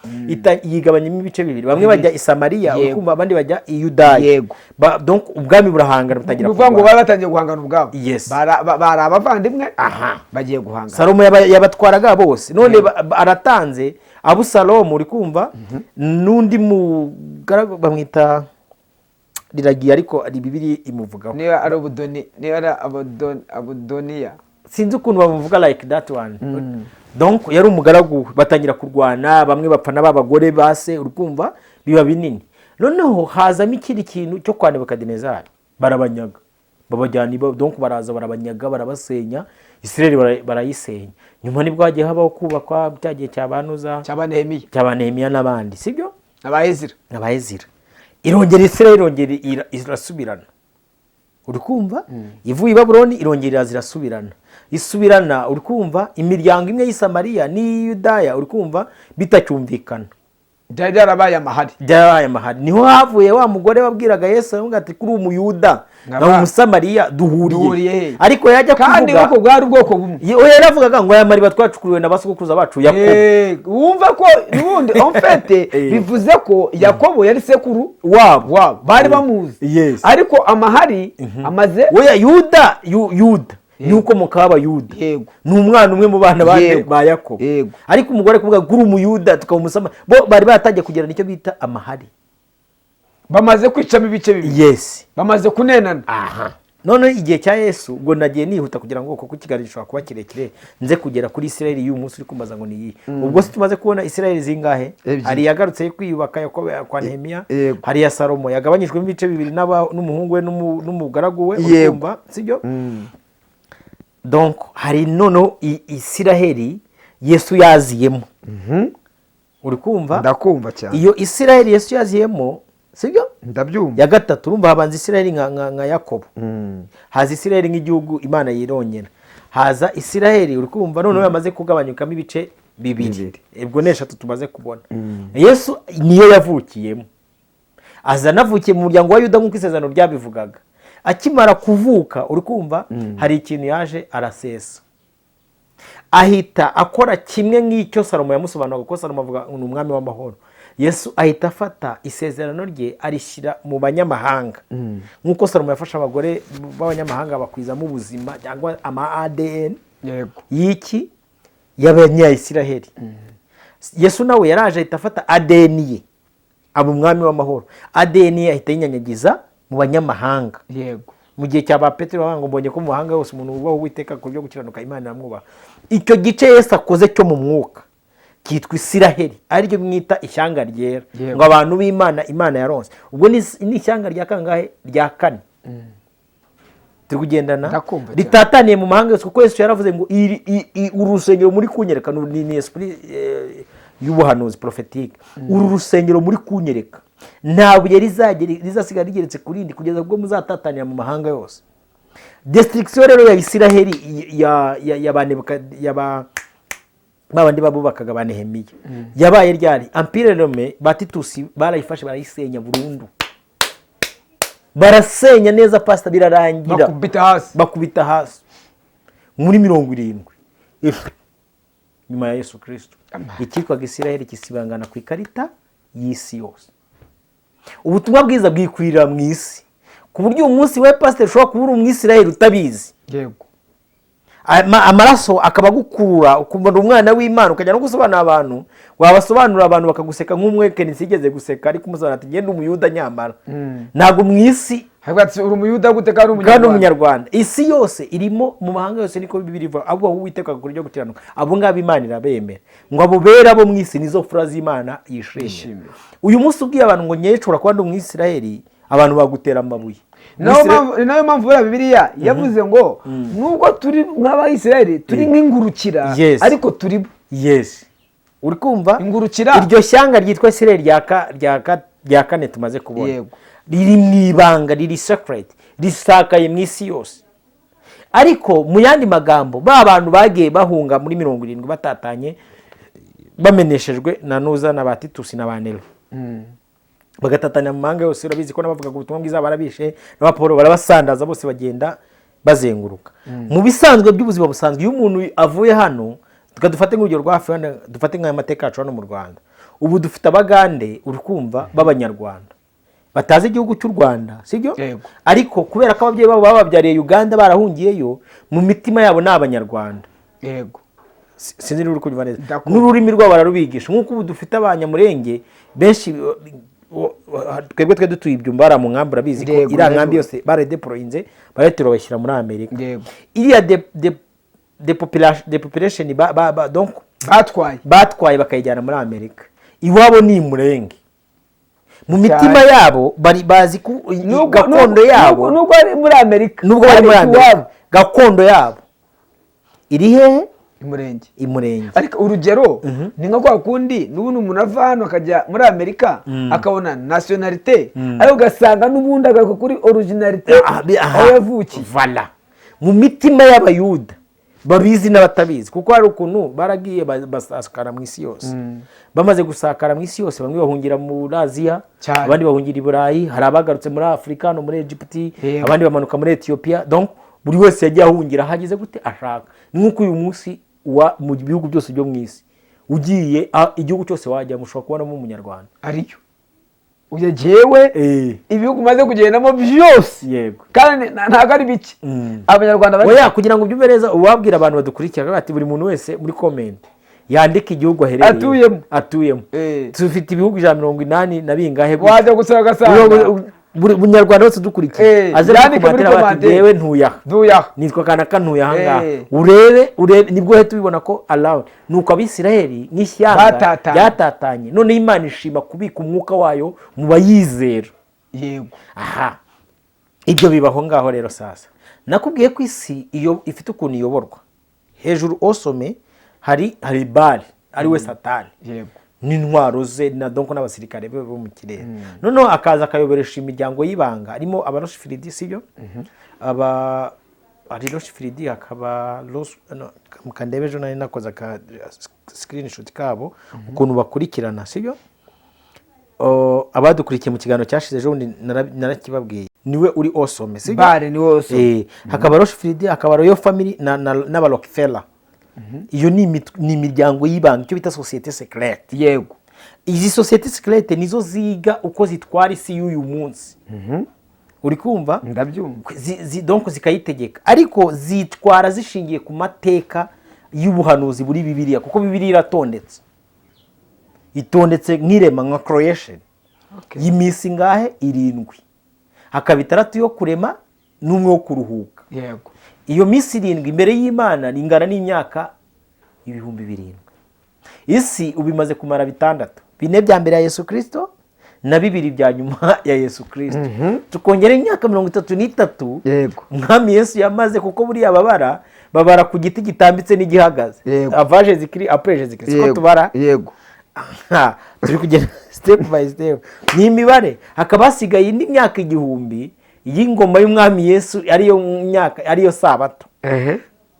S1: yigabanyamo ibice bibiri: bamwe bajya i Samariya, uri kumva, abandi bajya i Yudaya. Donc ubwami burahangana, butangira
S2: Ni ukuvuga ngo
S1: kurwana.
S2: bari batangiye guhangana ubwabo.
S1: Yes.
S2: Bari abavandimwe bagiye guhangana.
S1: Salomo yabatwaraga bose. None aratanze, Abusalomu, uri kumva, n'undi mugaragu bamwita riragiye, ariko ari Bibiliya imuvugaho.
S2: Niba ari Ubudoni, niba ari Abudoniya.
S1: Sinzi ukuntu bamuvuga, like that one. Donc yari umugaragu we. Batangira kurwana, bamwe bapfa n'abagore ba se, uri kumva, biba binini. Noneho hazamo ikindi kintu cyo kwa Nebukadinezari, barabanyaga, babajyana donc baraza barabanyaga, barabasenya, Isirayeli barayisenya. Nyuma nibwo hagiye habaho kubakwa cya gihe cya banuza
S2: Cyaba Nehemiya.
S1: Cya ba Nehemiya n'abandi, sibyo?
S2: Aba Ezira.
S1: Aba Ezira. Irongera, Isirayeli irongera irasubirana, uri kumva, ivuye i Babuloni, irongera iraza irasubirana, isubirana, uri kumva, imiryango imwe y'i Samariya n'iy'Yudaya, uri kumva, bitacyumvikana.
S2: Byari byarabaye amahari.
S1: Byarabaye amahari. Niho havuye wa mugore wabwiraga Yesu, aramubwira ati: "Kuri Umuyuda na Umusamariya duhuriye?"
S2: Duhuriye he?
S1: Ariko yajya
S2: Kandi
S1: kuvuga
S2: koko bwari ubwoko bumwe.
S1: We yaravugaga ngo aya mariba twacukuriwe na ba sogokuruza bacu Yakobo.
S2: Wumva ko n'ubundi en fait bivuze ko Yakobo yari sekuru
S1: wabo.
S2: Wabo bari bamuzi. Ariko amahari amaze.
S1: Oya, Yuda, Yuda ni ukomokaho Abayuda. Ni umwana umwe mu bana bane ba Yakobo. Ariko umugore kuvuga ngo uri Umuyuda tukaba Umusama, bo bari baratangiye kugirana icyo bita amahari.
S2: Bamaze kwicamo ibice bibiri. Bamaze kunenana.
S1: Aha none igihe cya Yesu, ubwo nagiye nihuta kugira ngo, kuko ikiganiro gishobora kuba kirekire, nze kugera kuri Isirayeli y'uyu munsi uri kumbaza ngo ni iyihe. Ubwo se tumaze kubona Isirayeli zingahe?
S2: Ebyiri.
S1: Hari iyagarutse yo kwiyubaka Yakobo kwa Nehemiya,
S2: Yego.
S1: hari iya Salomo yagabanyijwemo ibice bibiri n'umuhungu we n'umugaragu we,
S2: Yego.
S1: urikumva, sibyo? Donc hari noneho Isiraheli Yesu yaziyemo, uri kumva?
S2: Ndakumva cyane.
S1: Iyo Isiraheli Yesu yaziyemo, sibyo?
S2: Ndabyumva.
S1: Ya gatatu, urumva habanza Isiraheli nka Yakobo, haza Isiraheli nk'igihugu Imana yirongera, haza Isiraheli, uri kumva, noneho yamaze kugabanyukamo ibice bibiri.
S2: Bibiri.
S1: Ubwo ni eshatu tumaze kubona. Yesu niyo yavukiyemo, aza anavukiye mu muryango wa Yuda nk'uko isezerano ryabivugaga. Akimara kuvuka, uri kumva, hari ikintu yaje arasesa, ahita akora kimwe nk'icyo Salomo yamusobanuraga, kuko Salomo avuga ngo ni umwami w'amahoro. Yesu ahita afata isezerano rye arishyira mu banyamahanga, nk'uko Salomo yafashe abagore b'abanyamahanga bakwizamo ubuzima cyangwa ama ADN y'iki y'Abanyayisiraheli. Yesu nawe yaraje ahita afata ADN ye, aba umwami w'amahoro. ADN ye ahita yinyanyagiza mu banyamahanga. Mu gihe cya ba Petero bavuga ngo: "Mbonye ko mu mahanga yose umuntu wubaha Uwiteka ku byo gukiranuka, Imana iramwubaha." Icyo gice Yesu akoze cyo mu mwuka cyitwa Isiraheli, ariryo mwita ishyanga ryera, ngo abantu b'Imana, Imana yaronse. Ubwo ni ishyanga rya kangahe? Rya kane. Turi kugendana?
S2: Ndakumva cyane.
S1: Ritataniye mu mahanga yose, kuko Yesu yaravuze ngo uru rusengero muri kunyereka ni esprit y'ubuhanuzi prophétique. Uru rusengero muri kunyereka nta buye rizasigara rigeretse ku rindi kugeza ubwo muzatatanira mu mahanga yose. Destruction rero ya Isiraheli ya ba ya ba babandi babubakaga ba Nehemiya yabaye ryari? Empire romain ba Titusi barayifashe, barayisenya burundu, barasenya neza, pasita, birarangira.
S2: Bakubita hasi.
S1: Bakubita hasi muri 70 nyuma ya Yesu Kirisito. Icyitwaga Isiraheli kisibangana ku ikarita y'isi yose. Ubutumwa bwiza bwikwirira mu isi, ku buryo uyu munsi we pasiteri ushobora kuba uri Umwisiraheli utabizi. Amaraso akaba agukurura, ukumva ni umwana w'Imana, ukajya no gusobanurira abantu, wabasobanurira abantu bakaguseka, nk'umwe Kenisi yigeze guseka ariko umusobanurira ati: "Ngende Umuyuda." Nyamara ntabwo mu isi
S2: Havuga ati uri Umuyuda gute kandi uri
S1: Kandi
S2: Umunyarwanda?
S1: Umunyarwanda. Isi yose irimo, mu mahanga yose niko Bibiri ivuga, abo Uwiteka agakora ibyo gukiranuka, abo ngabo Imana irabemera, ngo abo bera bo mu isi nizo fura z'Imana yishimira.
S2: Yishimira.
S1: Uyu munsi ubwiye abantu ngo ngewe nshobora kuba ndi Umwisirayeli, abantu bagutera amabuye.
S2: Nayo ni nayo mpamvu buriya Bibiliya yavuze ngo nubwo turi nk'Abayisiraheli, turi nk'ingurukira, ariko turi bo.
S1: Yes, uri kumva?
S2: Ingurukira.
S1: Iryo shyanga ryitwa Isirayeli rya kane tumaze kubona, riri mu ibanga, riri secret, risakaye mu isi yose. Ariko mu yandi magambo, ba bantu bagiye bahunga muri 70 batatanye, bameneshejwe na nuza na ba Titusi na ba Nero, bagatatanya mu mahanga yose. Urabizi ko n'abavugaga ubutumwa bwiza barabishe, n'abapolo barabasandaza, bose bagenda bazenguruka. Mu bisanzwe by'ubuzima busanzwe, iyo umuntu avuye hano, tuka dufate nk'urugero rwa hafi hano, dufate nk'amateka yacu hano mu Rwanda, ubu dufite Abagande, uri kumva, b'Abanyarwanda batazi igihugu cy'u Rwanda, sibyo?
S2: Yego.
S1: Ariko kubera ko ababyeyi babo bababyariye Uganda, barahungiyeyo, mu mitima yabo ni Abanyarwanda. Sinzi niba uri kubyumva neza.
S2: Ndakumva.
S1: N'ururimi rwabo bararubigisha, nk'uko ubu dufite Abanyamurenge benshi. Twebwe twe dutuye ibyumba hariya mu nkambi, urabizi ko iriya nkambi yose baradeployinze, baraterura bashyira muri Amerika. Iriya depopulation donc
S2: Batwaye.
S1: batwaye bakayijyana muri Amerika, iwabo ni Imurenge. Mu mitima yabo bari bazi ko gakondo yabo
S2: Nubwo bari muri Amerika,
S1: nubwo bari muri
S2: ariko
S1: Amerika,
S2: iwabo
S1: gakondo yabo iri hehe?
S2: Umurenge.
S1: Imurenge.
S2: Ariko urugero ni nka kwa kundi n'ubundi umuntu ava hano akajya muri Amerika, akabona nationalité, ariko ugasanga n'ubundi agaruka kuri originalité, aho yavukiye.
S1: Voilà. Mu mitima y'Abayuda babizi n'abatabizi, kuko hari ukuntu baragiye basakara mu isi yose. Bamaze gusakara mu isi yose, bamwe bahungira muri Aziya, abandi bahungira i Burayi, hari abagarutse muri Afurika no muri Egiputi, abandi bamanuka muri Etiyopiya. Donc buri wese yagiye ahungira ahageze gute ashaka. Ni nk'uko uyu munsi mu bihugu byose byo mu isi ugiye, igihugu cyose wajyamo ushobora kubonamo Umunyarwanda.
S2: Ariyo uya jyewe, ibihugu umaze kugendamo byose, kandi ntabwo ari bike, Abanyarwanda bari.
S1: Oya, kugira ngo ubyumve neza, uwabwira abantu badukurikira ati buri muntu wese muri comment yandike igihugu aherereyemo,
S2: Atuyemo.
S1: atuyemo. Dufite ibihugu 180 na bingahe gutya.
S2: Wajya gusaba ugasanga
S1: Buri Munyarwanda wese udukurikiye aze muri
S2: yandike muri
S1: commentaire ati
S2: commentaire.
S1: "Njyewe ntuye aha,
S2: Ntuye aha."
S1: nitwa kanaka, ntuye aha ngaha." Urebe nibwo uhita ubibona ko around ni uko Abisiraheli nk'ishyanga
S2: Batatanye.
S1: ryatatanye. Noneho Imana ishima kubika umwuka wayo mu bayizera. Aha ibyo bibaho ngaho. Rero sasa nakubwiye ko isi iyo ifite ukuntu iyoborwa. Hejuru osome hari Bari, ari we Satani, n'intwaro ze na donc n'abasirikare be bo mu kirere. Noneho akaza akayoboresha imiryango y'ibanga, harimo Abaroshifiridi, sibyo? Aba hari Roshifiridi, hakaba no, kandebe, ejo nari nakoze aka screenshot kabo ukuntu bakurikirana, sibyo? Abadukurikiye mu kiganiro cyashize ejo bundi narakibabwiye, niwe uri osome, sibyo?
S2: Bare ni wose.
S1: Hakaba Roshifiridi, hakaba Royal Family n'aba Rockefeller. Iyo ni imiryango y'ibanga, icyo bita société secrète. Izi société secrète nizo ziga uko zitwara isi y'uyu munsi, uri kumva?
S2: Ndabyumva.
S1: Donc zikayitegeka, ariko zitwara zishingiye ku mateka y'ubuhanuzi buri Bibiliya, kuko Bibiliya iratondetse, itondetse nk'irema, nka creation y'iminsi ingahe? 7, hakaba 6 yo kurema n'umwe wo kuruhuka. Iyo minsi 7 imbere y'Imana ingana n'imyaka 7000. Isi ubu imaze kumara 6, 4 bya mbere ya Yesu Kirisito na 2 bya nyuma ya Yesu Kirisito, tukongera imyaka 33 Umwami Yesu yamaze, kuko buriya babara babara ku giti gitambitse n'igihagaze. Avant Jésus-Christ, après Jésus-Christ, siko tubara?
S2: Yego.
S1: Aha, turi kugenda step by step, ni imibare. Hakaba hasigaye indi myaka 1000 y'ingoma y'Umwami Yesu, ariyo myaka, ariyo sabato.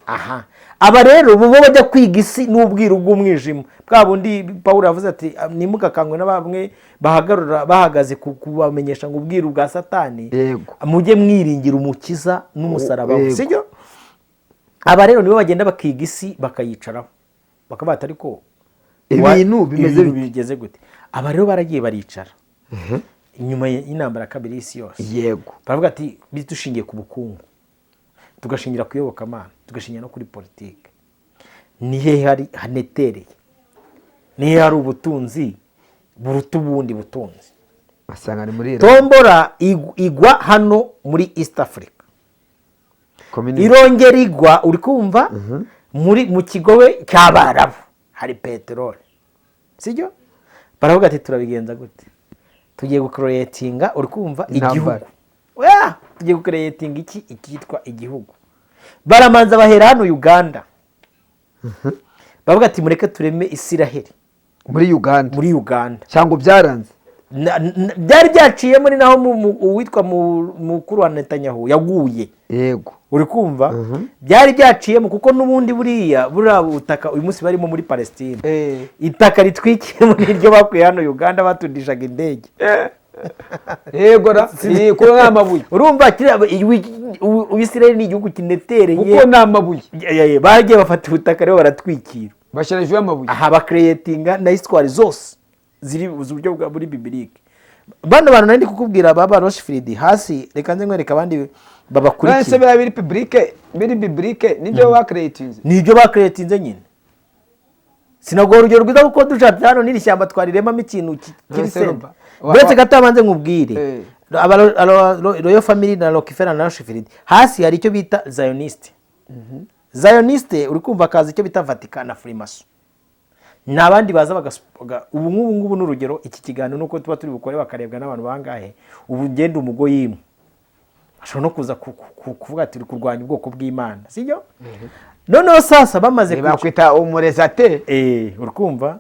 S1: Aha aba rero bo bajya kwiga isi n'ubwiru bw'umwijima bwa bundi Paul yavuze ati "Ntimugakangwe na bamwe bahagarara bahagaze kubamenyesha ngo ubwiru bwa Satani, mujye mwiringira Umukiza n'umusaraba we." Sibyo? Aba rero nibo bagenda bakiga isi, bakayicaraho, bakavuga ati ariko
S2: Ibintu bimeze
S1: ibintu
S2: bite?
S1: bigeze gute? Aba rero baragiye baricara inyuma y'intambara ya kabiri y'isi yose, baravuga ati dushingiye ku bukungu, tugashingira ku iyobokamana, tugashingira no kuri politiki, ni hehe hari hanetereye, ni hehe hari ubutunzi buruta ubundi butunzi?
S2: Basanga ni muri Iran.
S1: Tombora igwa hano muri East Africa.
S2: Community.
S1: Irongera igwa, uri kumva, muri mu kigobe cy'Abarabu hari peteroli, sibyo? Baravuga ati: "Turabigenza gute? Tugiye gucreatinga, uri kumva,
S2: Intambara.
S1: igihugu." Oya, tugiye gucreatinga iki icyitwa igihugu. Baramanza bahera hano Uganda, baravuga ati: "Mureke tureme Isiraheli."
S2: Muri Uganda?
S1: Muri Uganda.
S2: Cyangwa byaranze?
S1: Byari byaciyemo, ni naho uwitwa mukuru wa Netanyahu yaguye. Uri kumva, byari byaciyemo, kuko n'ubundi buriya butaka uyu munsi barimo muri Palestine, itaka ritwikiyemo n'iryo bakuye hano Uganda batundishaga indege.
S2: Yego ra, kuko ni amabuye.
S1: Urumva Isiraheli ni igihugu kinetereye.
S2: Kuko ni amabuye.
S1: Bagiye bafata ubutaka rero baratwikira.
S2: Bashyira hejuru y'amabuye.
S1: Aha bacreatinga na histoire zose ziri uburyo bwa muri biblique. Bano bantu nari ndi kukubwira baba Rothschild hasi, reka nze nkwereka abandi
S2: None se
S1: babakurikiye.
S2: Biriya biri biblique, biri biblique, nibyo bacreatinze?
S1: Nibyo bacreatinze nyine. Sinaguha urugero rwiza kuko dushatse hano n'iri shyamba twariremamo ikintu kiri
S2: None se
S1: sente.
S2: Roba,
S1: Uretse gato abanze nkubwire. Aba Royal Family na Rockefeller na Rothschild, hasi hari icyo bita Zioniste. Zioniste, uri kumva, akaza icyo bita Vatican na Freemason, ni abandi baza ubu ngubu ni urugero, iki kiganiro nuko tuba turi bukore bakarebwa n'abantu bangahe? Ubu ngenda umugoyimu ashobora no kuza kuvuga ati: "Uri kurwanya ubwoko bw'Imana," sibyo? Noneho sasa bamaze
S2: Bakwita umurezate.
S1: Uri kumva,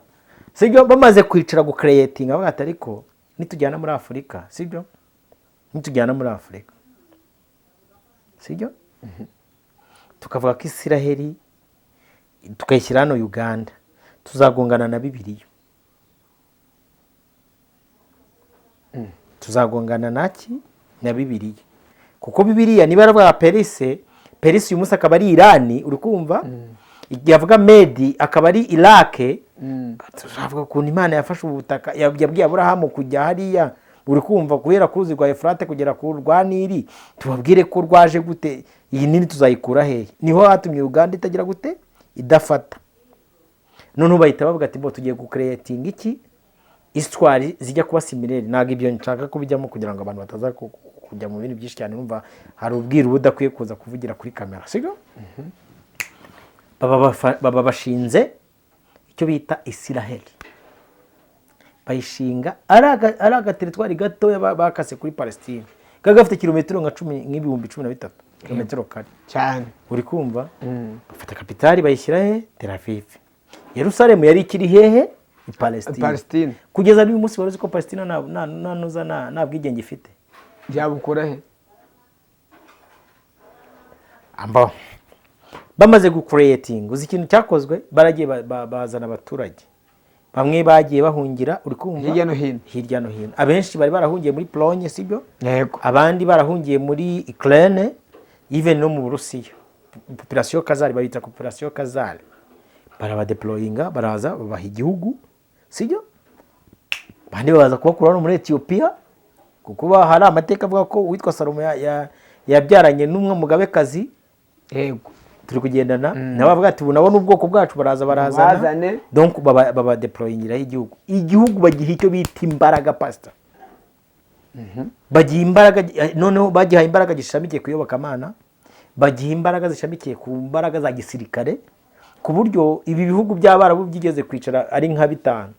S1: sibyo? Bamaze kwicara gucreatinga, bavuga ati: "Ariko nitujyana muri Afurika, sibyo, nitujyana muri Afurika, sibyo, tukavuga ko Isiraheli tukayishyira hano Uganda, tuzagongana na Bibiliya, tuzagongana naki na Bibiliya, kuko Bibiliya niba yaravuga Perise, Perisi uyu munsi akaba ari Irani, uri kumva, igihe avuga Medi akaba ari Irake, tuzavuga ukuntu Imana yafashe ubu butaka, yabwiye Aburahamu kujya hariya, uri kumva, guhera ku ruzi rwa Efurate kugera ku rwa Nili, tubabwire ko rwaje gute? Iyi nini tuzayikura hehe?" Niho hatumye Uganda itagira gute, idafata. Noneho bahita bavuga ati: "Bo tugiye gucreatinga iki, histoire zijya kuba similaire." Ntabwo ibyo nshaka kubijyamo kugira ngo abantu bataza kujya mu bintu byinshi cyane. Numva hari ubwiru budakwiye kuza kuvugira kuri kamera, sibyo? Baba bashinze icyo bita Isiraheli, bayishinga ari agaterritoire gatoya bakase kuri Palestine, kaba gafite kilometero nka cumi nk'ibihumbi 13 kilometero kare.
S2: Cyane.
S1: Uri kumva, bafata capitale bayishyira he? Tel Aviv. Yerusalemu yari ikiri hehe? I Palestine.
S2: Palestine.
S1: Kugeza n'uyu munsi, wari uzi ko Palestine nta nuza, nta bwigenge ifite?
S2: Byabukura he?
S1: Amba bamaze gucreatinga, uzi ikintu cyakozwe? Baragiye bazana abaturage bamwe bagiye bahungira, uri kumva,
S2: Hirya no hino.
S1: Hirya no hino. Abenshi bari barahungiye muri Pologne, sibyo?
S2: Yego.
S1: Abandi barahungiye muri Ukraine, even no mu Burusiya. Population Khazar, babita population Khazar, barabadeployinga, baraza babaha igihugu, sibyo? Abandi babaza kubakura hano muri Ethiopia, kuko hari amateka avuga ko uwitwa Salomo yabyaranye n'umwe mugabekazi. Turi kugendana nabo, bavuga ati: "Ubu nabo ni ubwoko bwacu." Baraza barazana.
S2: Bazane.
S1: Donc baba deployingiraho igihugu. Igihugu bagiha icyo bita imbaraga, pastor, bagiha imbaraga. Noneho bagihaye imbaraga gishamikiye ku iyobokamana, bagiha imbaraga zishamikiye ku mbaraga za gisirikare, ku buryo ibi bihugu by'Abarabu byigeze kwicara ari nka bitanu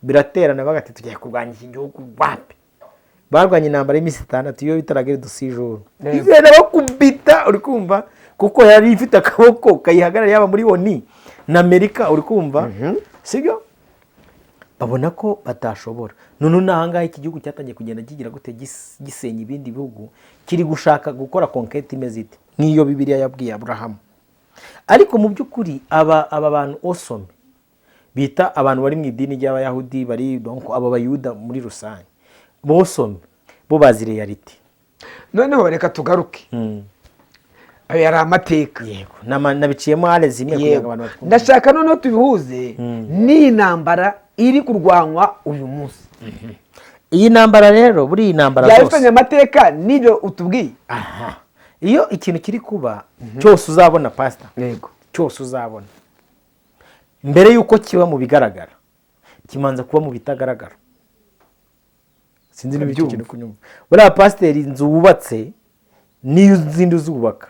S1: biraterana, bagati: "Tugiye kurwanya iki gihugu." Wapi, barwanye intambara y'iminsi 6, iyo bita la guerre de 6 jours. Igenda bakubita, uri kumva, kuko yari ifite akaboko kayihagarariye yaba muri ONU na Amerika, uri kumva, sibyo? Babona ko batashobora. None n'ahangaha iki gihugu cyatangiye kugenda kigira gute? Gisenya ibindi bihugu, kiri gushaka gukora conquête imeze ite? Nk'iyo Bibiliya yabwiye Aburahamu. Ariko mu by'ukuri aba bantu osome bita abantu bari mu idini ry'Abayahudi, bari donc aba Bayuda muri rusange, bosome bo bazi réalité.
S2: Noneho reka tugaruke, ayo yari amateka.
S1: Yego, nabiciyemo hale zimwe kugira ngo abantu batwumve.
S2: Ndashaka noneho tubihuze n'iyi ntambara iri kurwanywa uyu munsi.
S1: Iyi ntambara rero, buriya iyi ntambara
S2: Byaba
S1: zose
S2: bifitanye amateka n'ibyo utubwiye?
S1: Aha, iyo ikintu kiri kuba cyose uzabona, pasita, cyose uzabona mbere y'uko kiba mu bigaragara kimanza kuba mu bitagaragara. Sinzi niba icyo
S2: Ndabyumva.
S1: kintu kunyumva. Buriya pasiteri, inzu wubatse n'iyo zindi uzubaka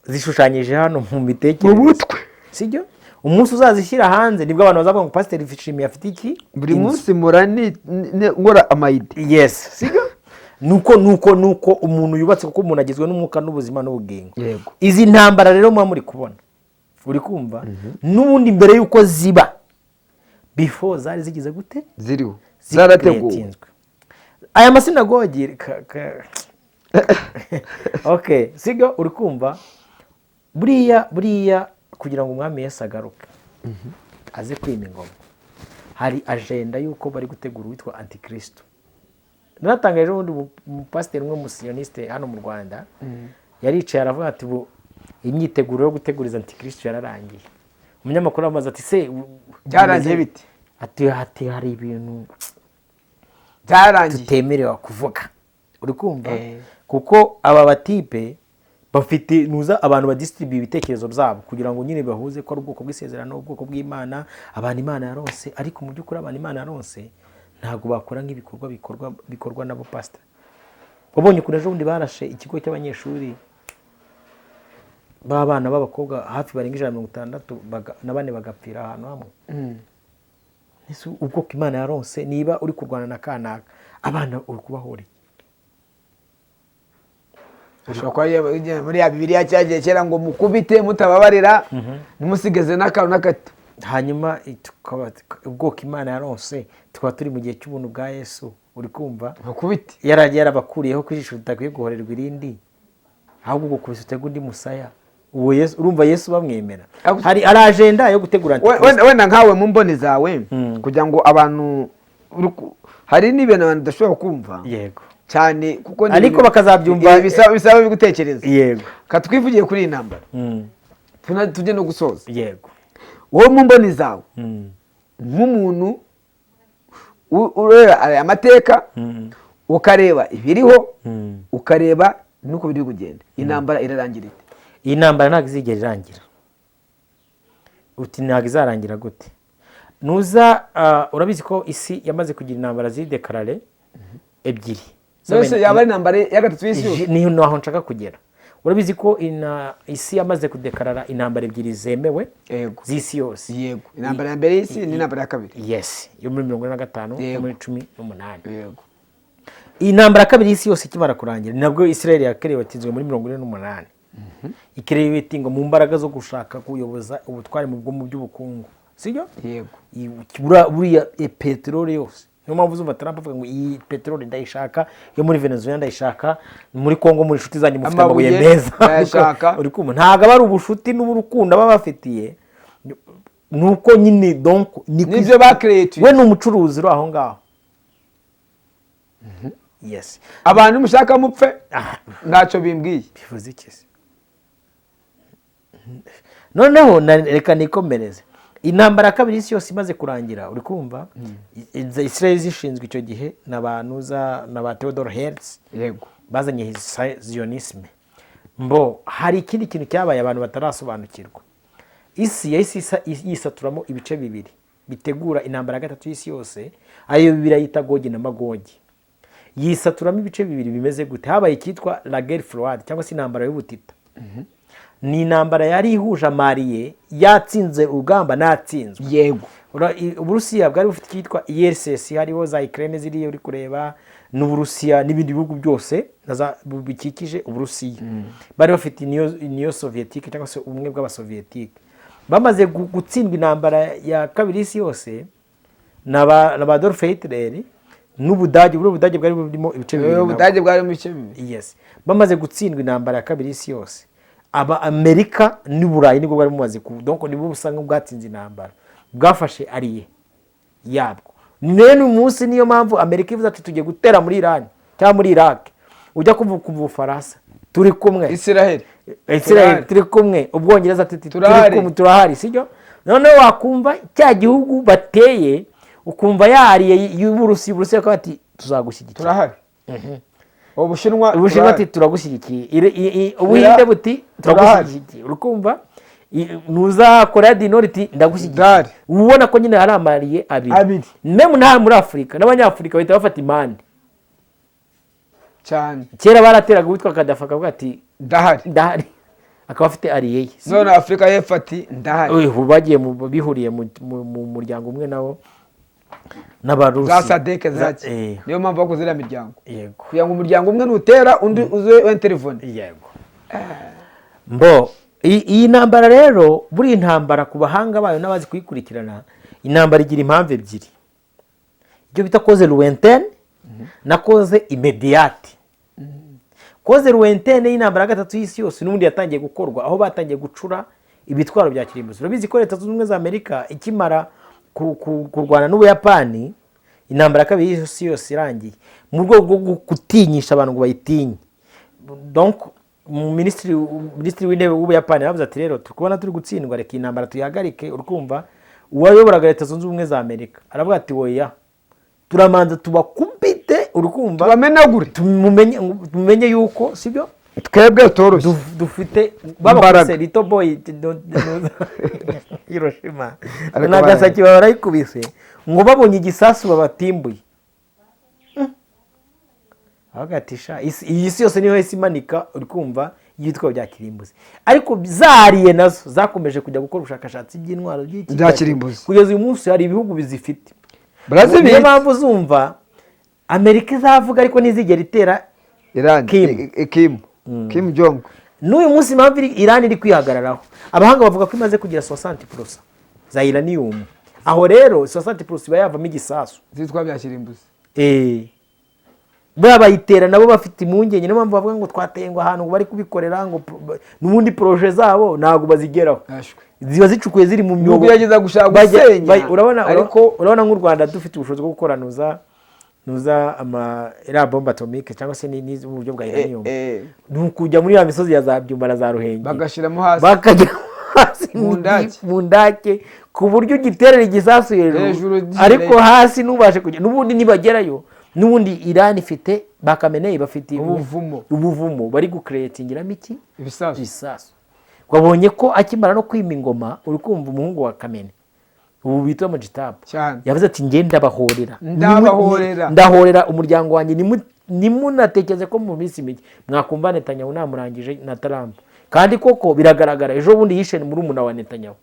S1: zishushanyije hano mu mitekerereze,
S2: Mu mutwe.
S1: Sibyo? Umunsi uzazishyira hanze nibwo abantu bazavuga ngo pasiteri Shimiye afite iki?
S2: Buri
S1: Inzu.
S2: munsi mpora nkora ama idées.
S1: Yes, sibyo? Nuko umuntu yubatse, kuko umuntu agizwe n'umwuka n'ubuzima n'ubugingo. Izi ntambara rero muba muri kubona, uri kumva, n'ubundi mbere y'uko ziba, before zari zigize gute?
S2: Ziriho, zarateguwe.
S1: Ziketinzwe. Aya masinagogi okay, sibyo? Uri kumva, buriya kugira ngo umwami Yesu agaruke aze kwima ingoma, hari agenda y'uko bari gutegura uwitwa antikristo. Naratangaje ejo bundi, umupasiteri umwe w'umusiyoniste hano mu Rwanda yaricaye aravuga ati: "Ubu imyiteguro yo guteguriza antikristo yararangiye." Umunyamakuru aramubaza ati: "Se
S2: Byarangiye bite?"
S1: Ati: "Hari ibintu
S2: Byarangiye.
S1: tutemerewe kuvuga." Uri kumva?
S2: Eh.
S1: Kuko aba batipe bafite nuza abantu badisitiribuye ibitekerezo byabo kugira ngo nyine bahuze ko ari ubwoko bw'isezerano, ubwoko bw'Imana, abantu Imana yaronse. Ariko mu by'ukuri abantu Imana yaronse ntabwo bakora nk'ibikorwa bikorwa nabo. Pasita, wabonye ukuntu ejo bundi barashe ikigo cy'abanyeshuri b'abana b'abakobwa hafi barenga 164 na bane bagapfira ahantu hamwe? Ese ubwoko Imana yaronse, niba uri kurwana na kanaka, abana uri kubahora iki?
S2: Ashobora kuba yagiye muri ya Bibiliya cyagiye kera ngo mukubite mutababarira, ntimusigeze n'akantu na gato.
S1: Hanyuma ubwoko Imana yaronse, tukaba turi mu gihe cy'ubuntu bwa Yesu, uri kumva?
S2: Mukubite.
S1: Yaragiye yarabakuriyeho ko ijisho ritakwiye guhorerwa irindi, ahubwo ugukubise utega undi musaya. Uwo Yesu, urumva Yesu bamwemera? Hari agenda yo gutegura antikristo.
S2: Wenda nkawe mu mboni zawe, kugira ngo abantu hari n'ibintu abantu badashobora kumva cyane, kuko ni
S1: Ariko
S2: ibintu-
S1: bakazabyumva-
S2: bisaba gutekereza. Katwivugiye kuri iyi ntambara, tujye no gusoza. Wowe mu mboni zawe, nk'umuntu ureba aya mateka, ukareba ibiriho, ukareba n'uko biri kugenda, intambara irarangira ite?
S1: Iyi ntambara ntabwo izigera irangira. Uti ntabwo izarangira gute? Nuza urabizi ko isi yamaze kugira intambara ziri déclarées ebyiri.
S2: Zose yaba ari intambara ya gatatu y'isi yose?
S1: Niho naho nshaka kugera. Urabizi ko isi yamaze kudekarara intambara ebyiri zemewe z'isi yose.
S2: Yego, intambara ya mbere y'isi n'intambara ya kabiri.
S1: Yes, yo muri 45 yo muri 18. Iyi ntambara ya kabiri y'isi yose ikimara kurangira, ni nabwo Israel yakerewetinzwe muri 48, ikerewetingwa mu mbaraga zo gushaka kuyoboza ubutware mu by'ubukungu, sibyo?
S2: Yego.
S1: Buriya peteroli yose, niyo mpamvu uzumva Trump avuga ngo iyi peteroli ndayishaka, yo muri Venezuela ndayishaka, muri Congo muri inshuti zanyu mufite amabuye
S2: Amabuye
S1: meza.
S2: ndayashaka.
S1: Uri kumva, ntabwo aba ari ubushuti n'urukundo aba bafitiye, ni uko nyine donc ni
S2: Nibyo bakereyetiye.
S1: We ni umucuruzi uri aho ngaho, yes.
S2: Abantu mushaka mupfe,
S1: Ah,
S2: ntacyo bimbwiye.
S1: Bivuze iki se? Noneho reka nikomereze. Intambara ya kabiri y'isi yose imaze kurangira, uri kumva, Israel zishinzwe icyo gihe na ba nuza na ba Theodore Herzl, bazanye zionisme. Mbo hari ikindi kintu cyabaye abantu batarasobanukirwa. Isi yahise yisaturamo ibice bibiri bitegura intambara ya gatatu y'isi yose, ariyo Bibiliya yita Gogi na Magogi. Yisaturamo ibice bibiri bimeze gute? Habaye icyitwa la guerre froide, cyangwa se intambara y'ubutita. Ni intambara yari ihuje ama alliés yatsinze urugamba n'atsinzwe. Uburusiya bwari bufite icyitwa URSS, hariho za Ukraine ziriya uri kureba, n'Uburusiya n'ibindi bihugu byose na bikikije Uburusiya. Bari bafite Union Soviétique, cyangwa se ubumwe bw'Abasoviyetike. Bamaze gutsindwa intambara ya kabiri y'isi yose na ba Adolf Hitler n'Ubudage. Buriya Ubudage bwari burimo ibice bibiri nabwo.
S2: Ubudage bwari mu bice bibiri.
S1: Yes, bamaze gutsindwa intambara ya kabiri y'isi yose, aba Amerika n'Uburayi nibwo bwari bumaze ku donc nibwo busa nk'ubwatsinze intambara, bwafashe allié yabwo. None uyu munsi niyo mpamvu Amerika ivuze ati tugiye gutera muri Irani cyangwa muri Iraq, ujya kumva Ubufaransa turi kumwe,
S2: Israel.
S1: Israel turi kumwe, Ubwongereza tuti turi
S2: Turahari.
S1: kumwe, turahari, sibyo? Noneho wakumva cya gihugu bateye, ukumva yariye y'Uburusiya, Uburusiya bakaba bati tuzagushyigikira.
S2: Turahari. Ubushinwa
S1: Ubushinwa
S2: turahari.
S1: ati turagushyigikiye. Ubuhinde buti
S2: Turahari.
S1: turagushyigikiye. Uri kumva, nuza Korea du Nord iti ndagushyigikiye.
S2: Ndahari.
S1: Uba ubona ko nyine hari ama alliés abiri.
S2: Abiri.
S1: Même nta muri Afurika, n'Abanyafurika bahita bafata impande.
S2: Cyane.
S1: Kera barateraga uwitwa Kadafi akavuga ati
S2: "Ndahari."
S1: "Ndahari," akaba afite allié ye.
S2: None Afurika y'Epfo ati "Ndahari."
S1: Ubu bagiye bihuriye mu muryango umwe nabo n'Abarusi.
S2: Za SADC zaki. Niyo mpamvu bakoze iriya miryango, kugira ngo umuryango umwe nutera undi uze intervene.
S1: Yego. Mbo iyi ntambara rero, buriya intambara ku bahanga bayo n'abazi kuyikurikirana, intambara igira impamvu ebyiri, icyo bita cause lointaine na cause immédiate. Cause lointaine y'intambara ya gatatu y'isi yose n'ubundi yatangiye gukorwa aho batangiye gucura ibitwaro bya kirimbuzi. Urabizi ko Leta Zunze Ubumwe za Amerika ikimara kurwana n'Ubuyapani, intambara ya kabiri y'isi yose irangiye, mu rwego rwo gutinyisha abantu ngo bayitinye, donc minisitiri w'intebe w'Ubuyapani yaravuze ati: "Rero turi kubona turi gutsindwa, reka iyi ntambara tuyihagarike." Urikumva, uwayoboraga Leta Zunze Ubumwe za Amerika aravuga ati: "Oya, turamanza tubakubite," urikumva,
S2: "Tubamenagure."
S1: Tumenye yuko sibyo.
S2: Twebwe toroshye.
S1: Dufite
S2: imbaraga.
S1: Babakubise little boy Hiroshima
S2: Ariko
S1: Nagasaki, barayikubise ngo babonye igisasu babatimbuye. Avuga ati: "Sha, iyi si yose niyo yahise imanika," uri kumva, y'ibitwaro bya kirimbuzi. Ariko zariye nazo zakomeje kujya gukora ubushakashatsi by'intwaro by'iki
S2: Bya kirimbuzi.
S1: Kugeza uyu munsi hari ibihugu bizifite.
S2: Barazibitse.
S1: Niyo mpamvu uzumva Amerika izavuga ariko ntizigera itera
S2: Iran.
S1: Kim.
S2: Kim Jong.
S1: N'uyu munsi impamvu Iran iri kwihagararaho, abahanga bavuga ko imaze kugira 60% za uranium. Aho rero 60% iba yavamo igisasu
S2: zitwa bya kirimbuzi.
S1: Buriya bayitera nabo bafite impungenge. Niyo mpamvu bavuga ngo twateye ngo ahantu ngo bari kubikorera, ngo n'ubundi projet zabo ntabwo bazigeraho.
S2: Ashwe.
S1: Ziba zicukuye ziri mu myobo.
S2: Kugerageza gushaka gusenya,
S1: urabona
S2: ariko
S1: urabona nk'u Rwanda dufite ubushobozi bwo gukora nuza ama iriya bombe atomique cyangwa se ni mu buryo bwa uranium, ni ukujya muri ya misozi ya za Byumba na za Ruhengeri,
S2: bagashyiramo hasi,
S1: bakajya hasi
S2: mu ndake.
S1: Mu ndake, ku buryo ugiterera igisasu hejuru,
S2: Hejuru
S1: ariko hasi ntubashe kujya. N'ubundi nibagerayo, n'ubundi Iran ifite ba Khamenei bafite
S2: Ubuvumo.
S1: Ubuvumo bari gukeretingiramo iki?
S2: Ibisasu.
S1: Ibisasu. Wabonye ko akimara no kwima ingoma, uri kumva, umuhungu wa Khamenei ubu bita Mojtaba
S2: Cyane.
S1: yavuze ati: "Njye ndabahorera."
S2: Ndabahorera.
S1: "Ndahorera umuryango wanjye. Nimunatekereze ko mu minsi mike mwakumva Netanyahu namurangije na Trump." Kandi koko biragaragara, ejo bundi yishe murumuna wa Netanyahu.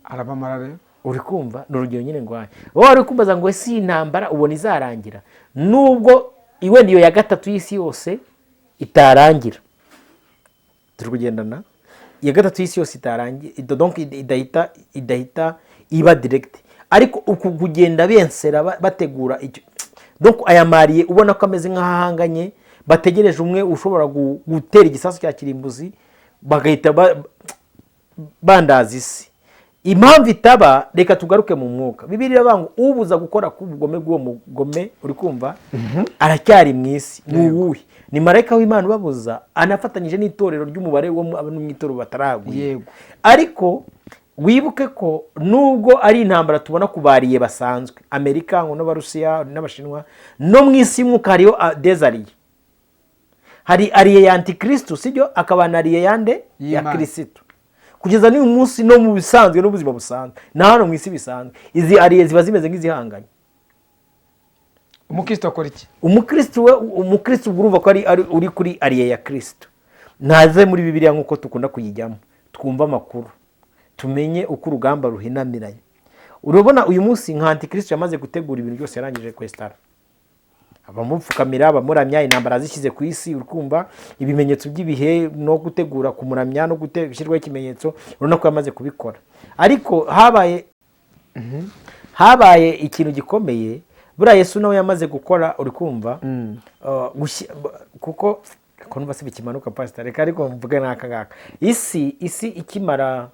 S2: Arabamara rero.
S1: Uri kumva, ni urugero nyine ngwaye. Wowe wari kumbaza ngo ese iyi ntambara ubona izarangira? Nubwo iwenda iyo ya gatatu y'isi yose itarangira, turi kugendana, iya gatatu y'isi yose itarangira, donc idahita iba direct, ariko uku kugenda bensera bategura icyo, donc aya ma alliés ubona ko ameze nk'aho ahanganye, bategereje umwe ushobora gutera igisasu cya kirimbuzi bagahita bandaza isi. Impamvu itaba, reka tugaruke mu mwuka. Bibiliya iravuga ngo ubuza gukora k'ubugome bw'uwo mugome, uri kumva, aracyari mu isi. Ni uwuhe? Ni marayika w'Imana ubabuza, anafatanyije n'itorero ry'umubare wo mu itorero bataraguye. Ariko wibuke ko nubwo ari intambara tubona ku ba alliés basanzwe, Amerika ngo n'Abarusiya n'Abashinwa, no mu isi y'umwuka hariyo des alliés. Hari allié ya Antikristo, sibyo? Akaba na allié yande? Ya
S2: Y'Imana.
S1: Kirisitu. Kugeza n'uyu munsi, no mu bisanzwe, n'ubuzima busanzwe na hano mu isi bisanzwe, izi alliés ziba zimeze nk'izihanganye.
S2: Umukristo akora iki?
S1: Umukristo we, umukristo ubwo urumva ko ari uri kuri allié ya Kristo, ntaze muri Bibiliya nk'uko dukunda kuyijyamo, twumve amakuru, tumenye uko urugamba ruhinamiranye. Urabona uyu munsi nka Antikristo yamaze gutegura ibintu byose, yarangije kwesitara abamupfukamira, abamuramya, intambara zishyize ku isi, urikumva, ibimenyetso by'ibihe no gutegura kumuramya no gushyirwaho ikimenyetso. Urabona ko yamaze kubikora, ariko habaye ikintu gikomeye. Buriya Yesu nawe yamaze gukora, uri kumva, kuko ko numva se bikimanuka, pasita, reka ariko mvuge n'aka ngaka. Isi ikimara,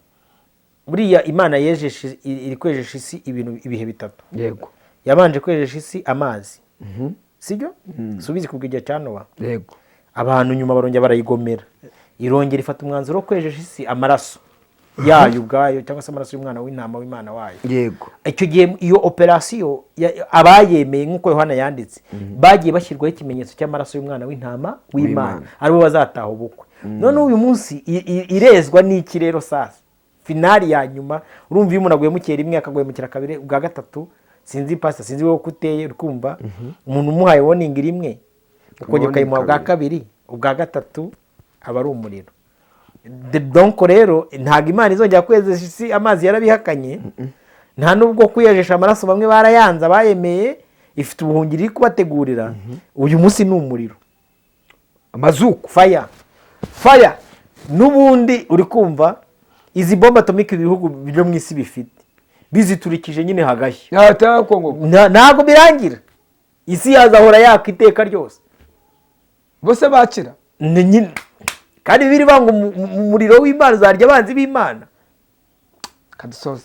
S1: buriya Imana yejeshe, iri kwejesha isi ibintu ibihe bitatu. Yabanje kwejesha isi amazi, sibyo? Subizi kubwo igihe cya Nowa. Abantu nyuma barongera barayigomera, irongera ifata umwanzuro wo kwejesha isi amaraso yayo ubwayo, cyangwa se amaraso y'umwana w'intama w'Imana wayo. Icyo gihe iyo operasiyo abayemeye, nk'uko Yohana yanditse, bagiye bashyirwaho ikimenyetso cy'amaraso y'umwana w'intama w'Imana,
S2: W'Imana.
S1: aribo bazataha ubukwe. None uyu munsi irezwa n'iki rero? Sasa finale ya nyuma, urumva, iyo umuntu aguhemukira rimwe, akaguhemukira kabiri, ubwa gatatu, sinzi pasita, sinzi wowe uko uteye, uri kumva, umuntu umuhaye warning rimwe. Ukongera ukayimuha bwa kabiri, ubwa gatatu aba ari umuriro. Donc rero ntabwo Imana izongera kwezesha isi amazi, yarabihakanye. Nta nubwo kuyejesha amaraso, bamwe barayanze, abayemeye ifite ubuhungiro iri kubategurira. Uyu munsi ni umuriro.
S2: Amazuku.
S1: Fire.
S2: Fire.
S1: N'ubundi uri kumva izi bombe atomique ibihugu byo mu isi bifite biziturikije nyine hagashya.
S2: Yahita Kongo.
S1: Ntabwo birangira, isi yazahora yaka iteka ryose.
S2: Bose bakira.
S1: Ni nyine kandi biri banga umuriro w'Imana uzarya abanzi b'Imana.
S2: Kadusoze.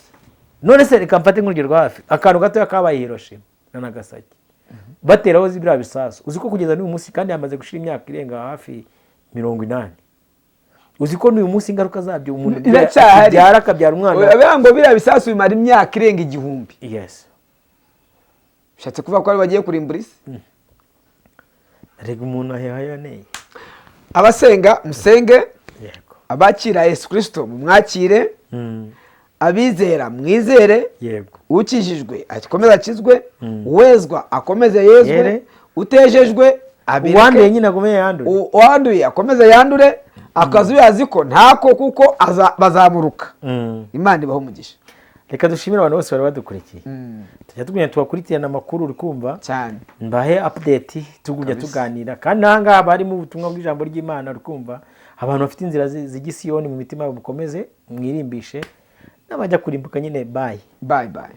S1: None se reka mfate nk'urugero rwa hafi, akantu gatoya kabaye Hiroshima na Nagasaki bateraho biriya bisasu. Uzi ko kugeza n'uyu munsi, kandi hamaze gushira imyaka irenga hafi 80, uzi ko n'uyu munsi ingaruka zabyo umuntu
S2: Iracyahari.
S1: abyara akabyara umwana?
S2: Oya, ngo biriya bisasu bimara imyaka irenga 1000.
S1: Yes.
S2: Bishatse kuvuga ko ari bagiye kurimbura isi.
S1: Rega umuntu aheha yoneye.
S2: Abasenga musenge.
S1: Yego.
S2: Abakira Yesu Kirisito mumwakire. Abizera mwizere.
S1: Yego.
S2: Ukijijwe akomeze akizwe, uwezwa akomeze yezwe.
S1: Yere.
S2: Utejejwe abireke.
S1: Uwanduye nyine agume yandure.
S2: Uwanduye akomeze yandure, akazu yazi ko ntako kuko bazamuruka. Imana ibaho umugisha.
S1: Reka dushimire abantu bose bari badukurikiye. Tujya tugumya tubakurikirana amakuru, uri kumva?
S2: Cyane.
S1: Mbahe update, tugumya tuganira, kandi aha ngaha haba harimo ubutumwa bw'ijambo ry'Imana, uri kumva? Abantu bafite inzira zijya i Siyoni mu mitima yabo, mukomeze mwirimbishe, n'abajya kurimbuka nyine, bye.
S2: Bye bye.